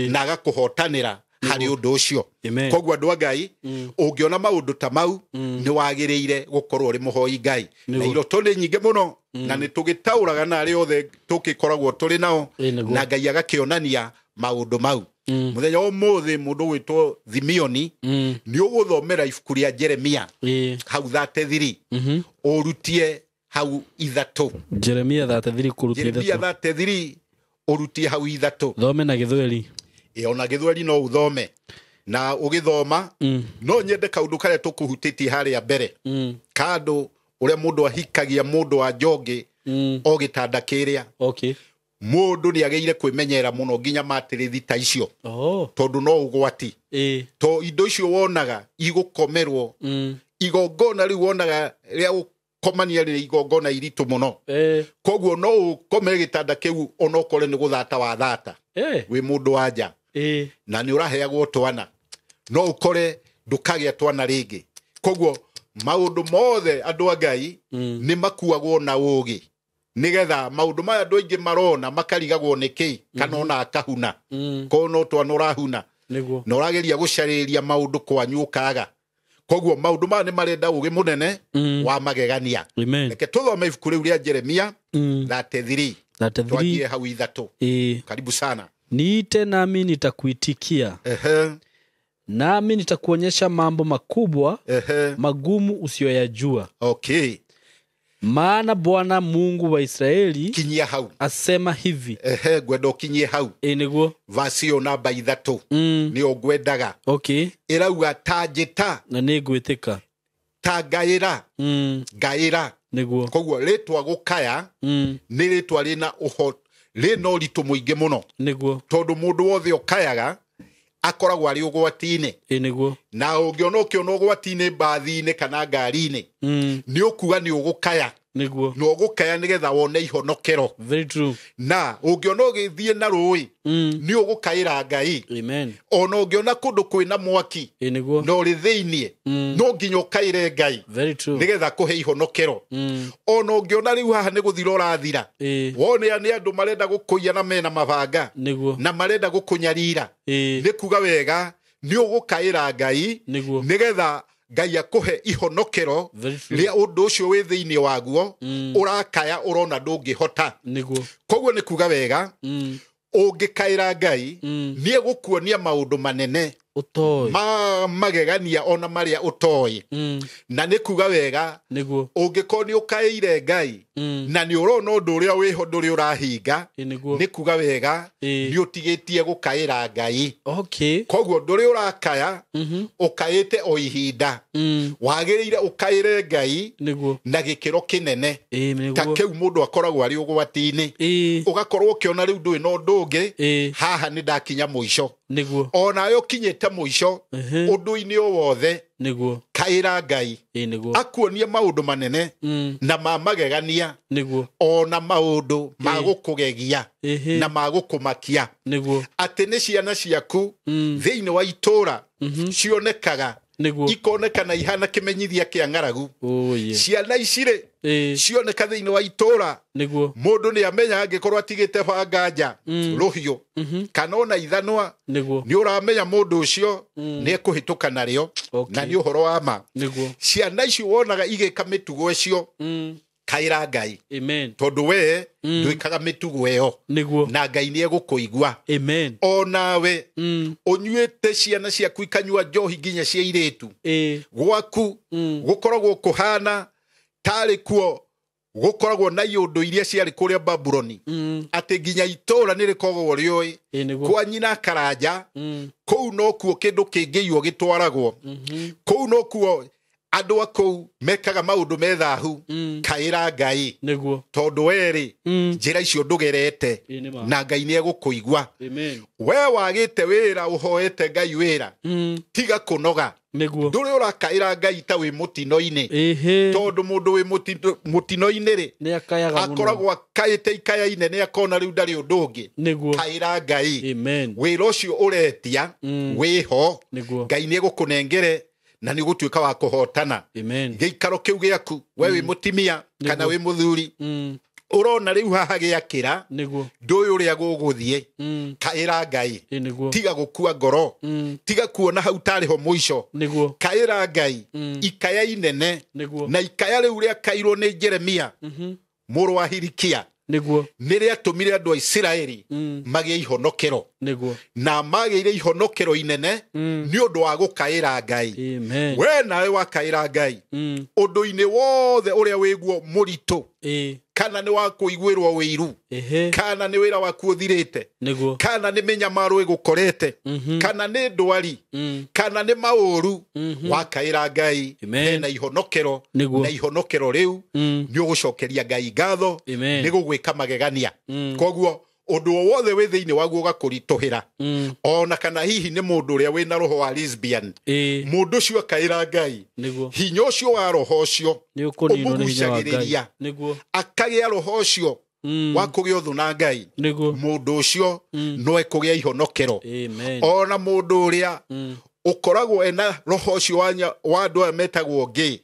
na agakũhotanĩra harĩ ũndũ ũcio. Koguo andũ a Ngai ũngĩona maũndũ ta mau nĩ wagĩrĩire gũkorwo ũrĩ mũhoi Ngai. Na iroto nĩ nyingĩ mũno na nĩ tũgĩtaũraga na arĩa othe tũgĩkoragwo tũrĩ nao, na Ngai agakĩonania maũndũ mau. Mũthenya wa ũmũthĩ mũndũ gwĩtwo Thimioni nĩ ũgũthomera ibuku rĩa Jeremia hau 33 ũrutie hau 3. Jeremia 33 kũrutia 3. Jeremia 33 ũrutie hau 3. Thome na Gĩthweri. Ona Gĩthweri no ũthome. Na ũgĩthoma no nyende kaũndũ karĩa tũkũhutĩtie harĩa mbere, kandũ ũrĩa mũndũ ahikagia mũndũ wa njongĩ o gĩtanda kĩrĩa. Mũndũ nĩ agĩrĩire kwĩmenyerera mũno nginya matĩrĩthi ta icio, tondũ no ũgwati. To indo icio wonaga igũkomerwo, igongona rĩu wonaga rĩa gũkomania rĩ igongona iritũ mũno. Koguo no ũkomere gĩtanda kĩu onokorwo nĩ gũthata wa thata wĩ mũndũ wa nja, na nĩ ũraheagwo twana, no ũkore ndũkagĩa twana rĩngĩ. Koguo maũndũ mothe andũ a Ngai nĩ makuagwo na ũũgĩ, nĩgetha maũndũ maya andũ aingĩ marona makarigagwo nĩkĩ, kana ona akahuna ko no twana ũrahuna na ũrageria gũcarĩria maũndũ kwanyu ũkaga. Koguo maũndũ maya nĩ marenda ũũgĩ mũnene wa magegania. Reke tũthome ibuku rĩu rĩa Jeremia 33 twanjie hau 3. Karibu sana. Niite nami nitakuitikia, nami nitakuonyesha mambo makubwa magumu usiyoyajua. Maana Bwana Mungu wa Israeli kinyia hau asema hivi. Ngwenda ũkinyie hau. Nĩguo. Verse ĩyo namba 3 nĩyo ngwendaga. Ĩrauga ta njĩta na nĩngwĩtĩka, ta ngaĩra, ngaĩra. Nĩguo. Koguo rĩtwa gũkaya nĩ rĩtwa rĩna rĩna ũritũ mũingĩ mũno. Nĩguo. Tondũ mũndũ wothe ũkayaga akoragwo arĩ ũgwati-inĩ. Nĩguo. Na ũngĩona ũkĩona ũgwati-inĩ mbathi-inĩ kana ngari-inĩ, nĩ ũkuga nĩ ũgũkaya. Nĩguo. Na ũgũkaya nĩgetha wone ihonokero. Very true. Na ũngĩona ũgĩthiĩ na rũĩ, nĩ ũgũkaĩra Ngai. Amen. Ona ũngĩona kũndũ kwĩna mwaki, Ĩ nĩguo. na ũrĩ thĩiniĩ, no nginya ũkaĩre Ngai. Very true. Nĩgetha kũhe ihonokero. Ona ũngĩona rĩu haha nĩ gũthira ũrathira, wone nĩ andũ marenda gũkũiya na mena mabanga, Nĩguo. na marenda gũkũnyarira, Ĩ. nĩ kuga wega nĩ ũgũkaĩra Ngai, Nĩguo. nĩgetha Ngai akũhe ihonokero Very true. rĩa ũndũ ũcio wĩ thĩinĩ waguo ũrakaya ũrona ndũngĩhota. Nĩguo. Koguo nĩ kuga wega, ũngĩkaĩra Ngai, nĩ egũkuonia maũndũ manene Ũtoĩ. ma magegania ona marĩa ũtoĩ. Na nĩ kuga wega, Nĩguo. ũngĩkorwo nĩ ũkaĩire Ngai, na nĩ ũrona ũndũ ũrĩa wĩho ndũrĩ ũrahinga, Ĩ nĩguo. nĩ kuga wega Ĩ. nĩ ũtigĩtie gũkaĩra Ngai. Okay. Koguo ndũrĩ ũrakaya, ũkaĩte o ihinda. Wagĩrĩire ũkaĩre Ngai Nĩguo. na gĩkĩro kĩnene Ĩ ta nĩguo. kĩu mũndũ akoragwo arĩ ũgwati-inĩ. Ĩ. Ũgakorwo ũkĩona rĩu ndũrĩ na ũndũ ũngĩ, Ĩ. haha nĩ ndakinya mũico. Nĩguo. Onawe ũkinyĩte mũico ũndũ-inĩ o wothe, Nĩguo. kaĩra Ngai, Ĩ nĩguo. akuonie maũndũ manene na ma magegania, Nĩguo. ona maũndũ ma gũkũgegia Ĩhĩ. na ma gũkũmakia, Nĩguo. atĩ nĩ ciana ciaku thĩinĩ wa itũũra cionekaga, Nĩguo. ikonekana ihana kĩmenyithia kĩa ng'aragu. Oh yeah. Ciana ici rĩ, Ĩ. cioneka thĩinĩ wa itũũra, Nĩguo. mũndũ nĩ amenya angĩkorwo atigĩte banga nja, rũhiũ, kana ona ithanwa, Nĩguo. nĩ ũramenya mũndũ ũcio nĩ ekũhĩtũka narĩo. Okay. Na nĩ ũhoro wa ma. Nĩguo. Ciana icio wonaga igĩka mĩtugo ĩcio, kaĩra Ngai, Amen. tondũ we ndwĩkaga mĩtugo ĩyo, Nĩguo. na Ngai nĩ egũkũigua. Amen. Onawe ũnyuĩte, ciana ciaku ikanyua njohi nginya cia irĩtu, Ĩ. gwaku gũkoragwo kũhana tarĩ kuo gũkoragwo na iũndũ iria ciarĩ kũrĩa Babuloni, atĩ nginya itũũra nĩ rĩkoragwo rĩũĩ Ĩ nĩguo. kwa nyina Karanja, kũu nokuo kĩndũ kĩngĩiywo gĩtwaragwo, kũu nokuo andũ a kũu mekaga maũndũ me thahu. Kaĩra Ngai, Nĩguo. tondũ werĩ njĩra icio ndũgerete, Ĩ nĩ ma. na Ngai nĩ egũkũigua. Amen. We wagĩte wĩra, ũhoete Ngai wĩra, tiga kũnoga. Nĩguo. Ndũrĩ ũrakaĩra Ngai ta wĩ mũtino-inĩ, Ĩhĩ. tondũ mũndũ wĩ mũtino-inĩ rĩ, Nĩ akayaga mũno. akoragwo akaĩte ikaya inene, akona rĩu ndarĩ ũndũ ũngĩ. Nĩguo. Kaĩra Ngai, Amen. wĩra ũcio ũretia wĩho, Nĩguo. Ngai nĩ egũkũnengere na nĩ ũgũtuĩka wa kũhotana. Amen. Gĩikaro kĩu gĩaku, we wĩ mũtimia kana wĩ mũthuri, ũrona rĩu haha gĩakĩra, Nĩguo. ndũĩ ũrĩa gũgũthiĩ, kaĩra Ngai. Ĩ nĩguo. Tiga gũkua ngoro, tiga kuona hau tarĩ ho mũico. Nĩguo. Kaĩra Ngai ikaya inene. Nĩguo. Na ikaya rĩu rĩakairwo nĩ Jeremia mũrũ wa Hilikia Nĩguo. nĩ rĩatũmire andũ a Isiraeli magĩe ihonokero, Nĩguo. na magĩire ihonokero inene nĩ ũndũ wa gũkaĩra Ngai. Amen. We nawe wakaĩra Ngai ũndũ-inĩ wothe ũrĩa wĩguo mũritũ, Ĩ. kana nĩ wa kũiguĩrwo wĩiru, Ĩhĩ. kana nĩ wĩra waku ũthirĩte, Nĩguo. kana nĩ mĩnyamaro ĩgũkorete, kana nĩ ndwari, kana nĩ maũru, wakaĩra Ngai, Amen. hena ihonokero. Nĩguo. Na ihonokero rĩu nĩ ũgũcokeria Ngai ngatho Amen. nĩ gũgwĩka magegania. Koguo ũndũ o wothe wĩ thĩinĩ waguo ũgakũritũhĩra, ona kana hihi nĩ mũndũ ũrĩa wĩna roho wa lesbian, Ĩ. mũndũ ũcio akaĩra Ngai, Nĩguo. hinya ũcio wa roho ũcio Nĩ ũkũninwo nĩ hinya wa Ngai. ũmũgucagĩrĩria, Nĩguo. akagĩa roho ũcio wa kũgĩa ũthũ na Ngai, Nĩguo. mũndũ ũcio no ekũgĩa ihonokero. Amen. Ona mũndũ ũrĩa ũkoragwo ena roho ũcio wa andũ aya metagwo ngĩ,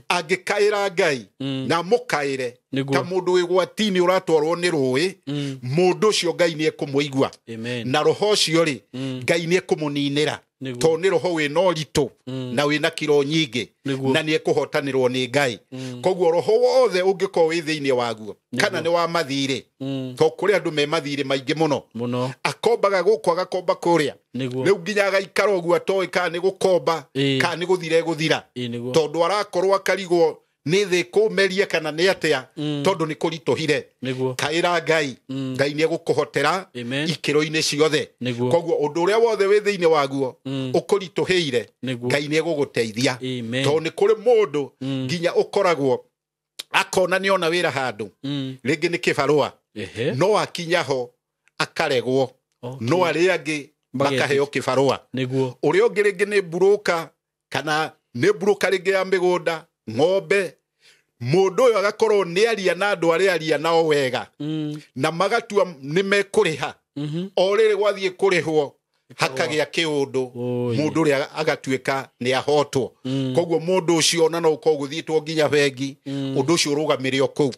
angĩkaĩra Ngai na mũkaĩre Nĩguo. ta mũndũ wĩ gwati-inĩ ũratwarwo nĩ rũĩ, mũndũ ũcio Ngai nĩ ekũmũigua, Amen. na roho ũcio rĩ, Ngai nĩ ekũmũninĩra, Nĩguo. tondũ nĩ roho wĩna ũritũ na wĩna kiro nyingĩ, Nĩguo. na nĩ ekũhotanĩrwo nĩ Ngai. Koguo roho wothe ũngĩkorwo wĩ thĩinĩ waguo, kana nĩ wa mathirĩ, tondũ kũrĩ andũ me mathirĩ maingĩ mũno, Mũno. akombaga gũkũ, agakomba kũrĩa, Nĩguo. rĩu nginya agaikara ũguo atoĩ kana nĩ gũkomba Ĩ. kana nĩ gũthira egũthira, Ĩ nĩguo. tondũ arakorwo akarigwo nĩ thĩ kũmeria kana nĩ atĩa, tondũ nĩ kũritũhire. Nĩguo. Kaĩra Ngai, Ngai nĩ egũkũhotera Amen. ikĩro-inĩ ciothe. Nĩguo. Koguo ũndũ ũrĩa wothe wĩ thĩinĩ waguo ũkũritũhĩire, Nĩguo. Ngai nĩ egũgũteithia. Amen. Tondũ nĩ kũrĩ mũndũ nginya ũkoragwo akona nĩ ona wĩra handũ, rĩngĩ nĩ kĩbarũa, Ehe. no akinya ho akaregwo, Okay. no arĩa angĩ makaheo kĩbarũa. Nĩguo. Ũrĩa ũngĩ rĩngĩ nĩ mburũka, kana nĩ mburũka rĩngĩ ya mĩgũnda, ng'ombe, Mũndũ ũyũ agakorwo nĩ aria na andũ arĩa aria nao wega na magatua nĩ mekũrĩha. O rĩrĩ gwathiĩ kũrĩhwo hakagĩa kĩũndũ, mũndũ ũrĩa agatuĩka nĩ ahotwo. Koguo mũndũ ũcio ona no ũkorwo gũthiĩtwo nginya bengi, ũndũ ũcio ũrũgamĩre o kũu.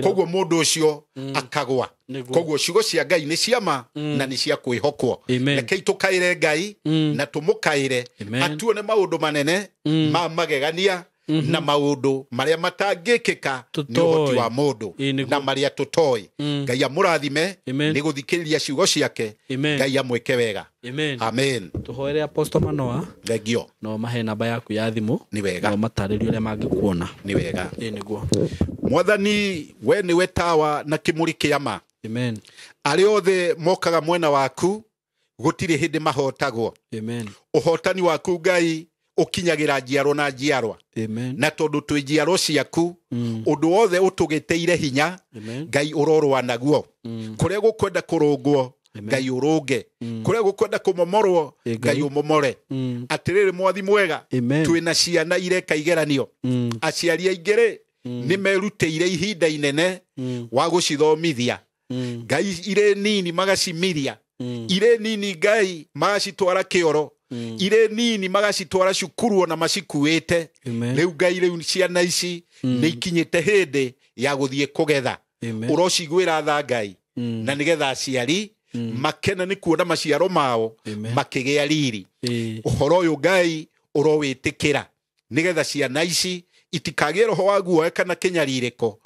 Koguo mũndũ ũcio akagwa. Koguo ciugo cia Ngai nĩ ciama na nĩ cia kwĩhokwo. Rekei tũkaĩre Ngai na tũmũkaĩre atuone maũndũ manene ma magegania na maũndũ marĩa matangĩkĩka nĩ ũhoti wa mũndũ na marĩa tũtoĩ. Ngai amũrathime nĩ gũthikĩrĩria ciugo ciake. Ngai amwĩke wega. Amen. Tũhoere Apostle Manoa. Thengio. No mahe namba yaku ya thimũ. Nĩ wega. No matarĩrie ũrĩa mangĩkuona. Nĩ wega. Nĩguo. Mwathani, we nĩwe tawa na kĩmũrĩ kĩa ma. Amen. Arĩa othe mokaga mwena waku gũtirĩ hĩndĩ mahotagwo. Amen. Ũhotani waku Ngai ũkinyagĩra njiarwa na njiarwa. Amen. Na tondũ twĩ njiarwa ciaku, ũndũ wothe ũtũgĩtĩire hinya, Ngai ũrorũa naguo. Kũrĩa gũkwenda kũrũngwo, Ngai ũrũnge. Kũrĩa gũkwenda kũmomorwo, Ngai ũmomore. Atĩrĩrĩ mwathi mwega, twĩna ciana ireka igeranio. Aciari aingĩ rĩ, nĩ merutĩire ihinda inene wa gũcithomithia. Ngai irĩ nini magacimiria, irĩ nini Ngai magacitwara kĩoro, irĩ nini magacitwara cukuru ona macikuĩte. Rĩu Ngai, rĩu ciana ici nĩ ikinyĩte hĩndĩ ya gũthiĩ kũgetha. Ũrociguĩra tha Ngai, na nĩgetha aciari makena nĩ kuona maciaro mao makĩgĩa riri. Ũhoro ũyũ Ngai ũrowĩtĩkĩra nĩgetha ciana ici itikagĩe roho wa guoya kana kĩnyarirĩko,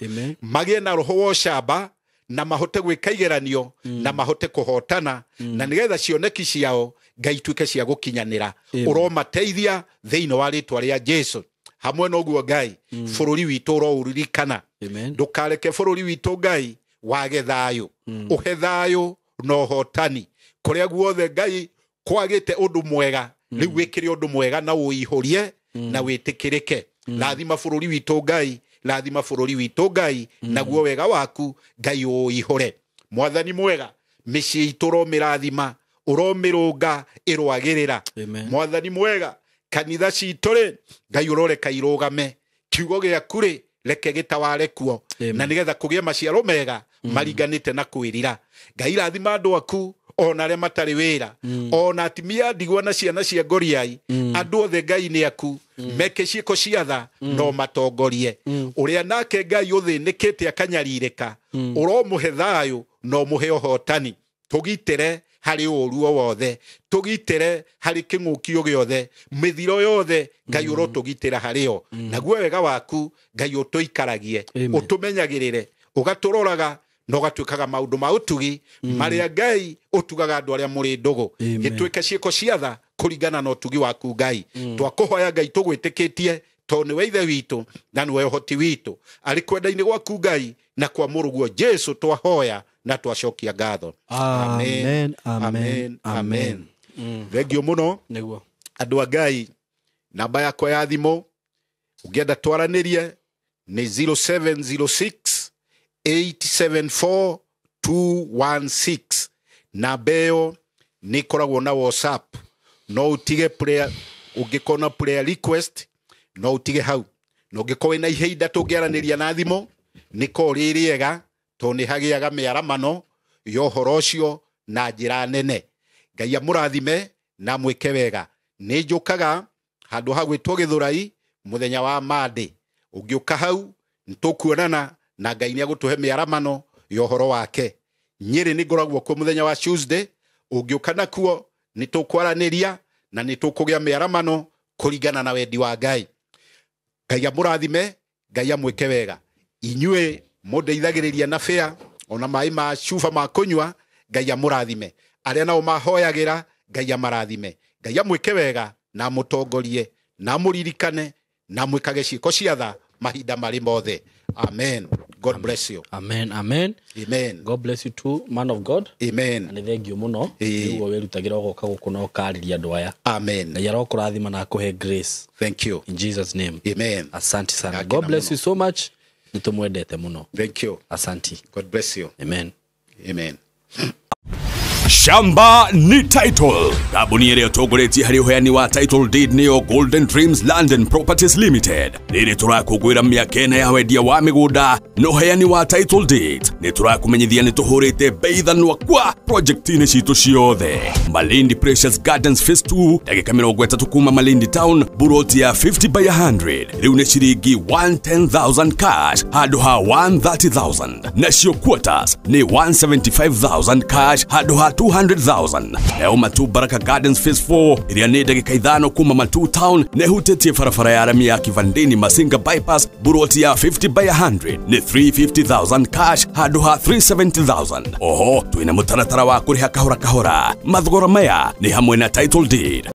magĩe na roho wa ũcamba na mahote gwĩka igeranio na mahote kũhotana, na nĩgetha cioneki ciao Ngai ituĩke cia gũkinyanĩra. Ũromateithia thĩinĩ wa rĩtwa rĩa Jesu. Hamwe na ũguo Ngai, bũrũri witũ ũroũririkana. Ndũkareke bũrũri witũ Ngai wage thayũ. Ũhe thayũ na ũhotani. Kũrĩa guothe Ngai kwagĩte ũndũ mwega, rĩu wĩkĩre ũndũ mwega na ũihũrie na wĩtĩkĩrĩke. Rathima bũrũri witũ Ngai, rathima bũrũri witũ Ngai, naguo wega waku Ngai ũihũre. Mwathani mwega, mĩciĩ itũ ũromĩrathima, ũromĩrũnga ĩrwagĩrĩra. Mwathani mwega, kanitha citũ rĩ, Ngai ũroreka irũgame. Kiugo gĩaku rĩ, reke gĩtaware kuo, na nĩgetha kũgĩe maciaro mega maringanĩte na kwĩrira. Ngai rathima andũ aku ona arĩa matarĩ wĩra, ona atumia ndigwa na ciana cia ngoriai, andũ othe Ngai nĩ aku, meke ciĩko cia tha no matongorie. Ũrĩa nake Ngai ũthĩnĩkĩte akanyarirĩka, ũromũhe thayũ na ũmũhe ũhotani. Tũgitĩre harĩ ũũru o wothe, tũgitĩre harĩ kĩng'ũkio gĩothe, mĩthiro yothe Ngai ũrotũgitĩra harĩ yo. Naguo wega waku Ngai ũtũikaragie, ũtũmenyagĩrĩre, ũgatũroraga na ũgatuĩkaga maũndũ ma ũtugi marĩa Ngai ũtugaga andũ arĩa mũrĩ ndũgũ. Gĩtuĩke ciĩko cia tha kũringana na ũtugi waku Ngai. Twakũhoya Ngai tũgwĩtĩkĩtie, tondũ nĩwe ithe witũ na nĩwe ũhoti witũ. Arĩ kwenda-inĩ gwaku Ngai na kwa mũrũguo Jesu twahoya na twacokia ngatho. Amen, amen, amen. Thengio mũno nĩguo andũ a Ngai. Namba yakwa ya thimũ ũngĩenda twaranĩrie nĩ 0706 874 216. Namba ĩyo nĩ ĩkoragwo na WhatsApp. No ũtige prayer, ũngĩkorwo na prayer request no ũtige hau. Na ũngĩkorwo wĩna ihinda tũngĩaranĩria na thimũ nĩ korwo rĩ rĩega, tondũ nĩ hagĩaga mĩaramano ya ũhoro ũcio na njĩra nene. Ngai amũrathime na mwĩke wega. Nĩ njũkaga handũ ha gwĩtwo Gĩthũrai mũthenya wa Monday. Ũngĩũka hau nĩ tũkuonana na Ngai nĩ agũtũhe mĩaramano ya ũhoro wake. Nyĩrĩ nĩ ngoragwo kuo mũthenya wa Tuesday. Ũngĩũka nakuo nĩ tũkwaranĩria na nĩ tũkũgĩa mĩaramano kũringana na wendi wa Ngai. Ngai amũrathime, Ngai amwĩke wega. Inyuĩ mũndeithagĩrĩria na bĩa ona maĩ ma cuba ma kũnyua, Ngai amũrathime. Arĩa nao mahoyagĩra, Ngai amarathime. Ngai amwĩke wega na amũtongorie na amũririkane na amwĩkage ciĩko cia tha mahinda marĩ mothe. Amen. God bless you. Amen, amen. Amen. God bless you too, man of God. Amen. Na nĩ thengio mũno nĩguo wĩrutagĩra ũgoka gũkũ na ũkarĩria andũ aya. Amen. Ngai arokũrathima na akũhe grace. Thank you. In Jesus name. Amen. Asante sana. God bless you so much. Nĩ tũmwendete mũno. Thank you. Asante. God bless you. Amen. Amen. Shamba ni title. Kambuni ĩrĩa ĩtongoretie harĩ ũheani wa title deed nĩyo Golden Dreams Land and Properties Limited. Rĩrĩ tũrakũngũĩra mĩaka ĩna ya wendia wa mĩgũnda na ũheani wa title deed. Nĩ tũrakũmenyithia nĩ tũhũrĩte bei thanwa kwa project-inĩ citũ ciothe. Malindi Precious Gardens Phase 2, ndagĩka 30 kuma Malindi Town, buroti ya 50 by 100 rĩu nĩ ciringi 110,000 cash handũ ha 130,000. Nacio quarters nĩ 175,000 cash handũ ha 200,000. Nayo Matu Baraka Gardens Phase 4 ĩrĩa nĩ ndagĩka 5 kuma Matu Town na ĩhutĩtie barabara ya rami ya Kivandini Masinga Bypass, buroti ya 50 by 100 nĩ 350,000 cash handũ ha 370,000. Oho twĩna mũtaratara wa kũrĩha kahora kahora. Mathogora maya nĩ hamwe na title deed.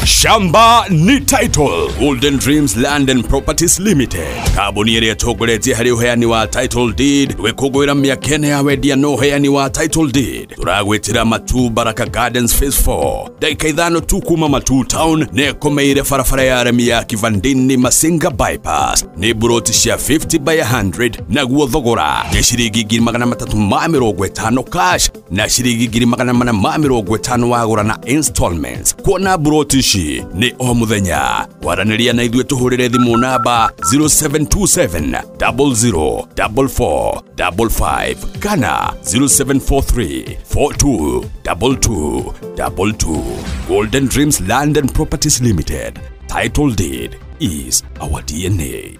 Shamba ni title. Golden Dreams Land and Properties Limited. Kambuni ĩrĩa ĩtongoretie harĩ ũheani wa title deed gwĩkũngũĩra mĩaka ĩna ya wendia na ũheani wa title deed. Tũragwĩtĩra Matu Baraka Gardens Phase 4, ndagĩka 5 tu kuma Matu Town na ĩkomeire barabara ya rami ya Kivandini Masinga Bypass. Nĩ buroti cia 50 by 100 naguo thogora nĩ ciringi 350 cash na ciringi 450 wagũra na installments. Kuona buroti ici nĩ o mũthenya. Kwaranĩria na ithuĩ tũhũrĩre thimũ namba 0727 00 44 55 kana 0743 42 22 22. Golden Dreams Land and Properties Limited. Title deed is our DNA.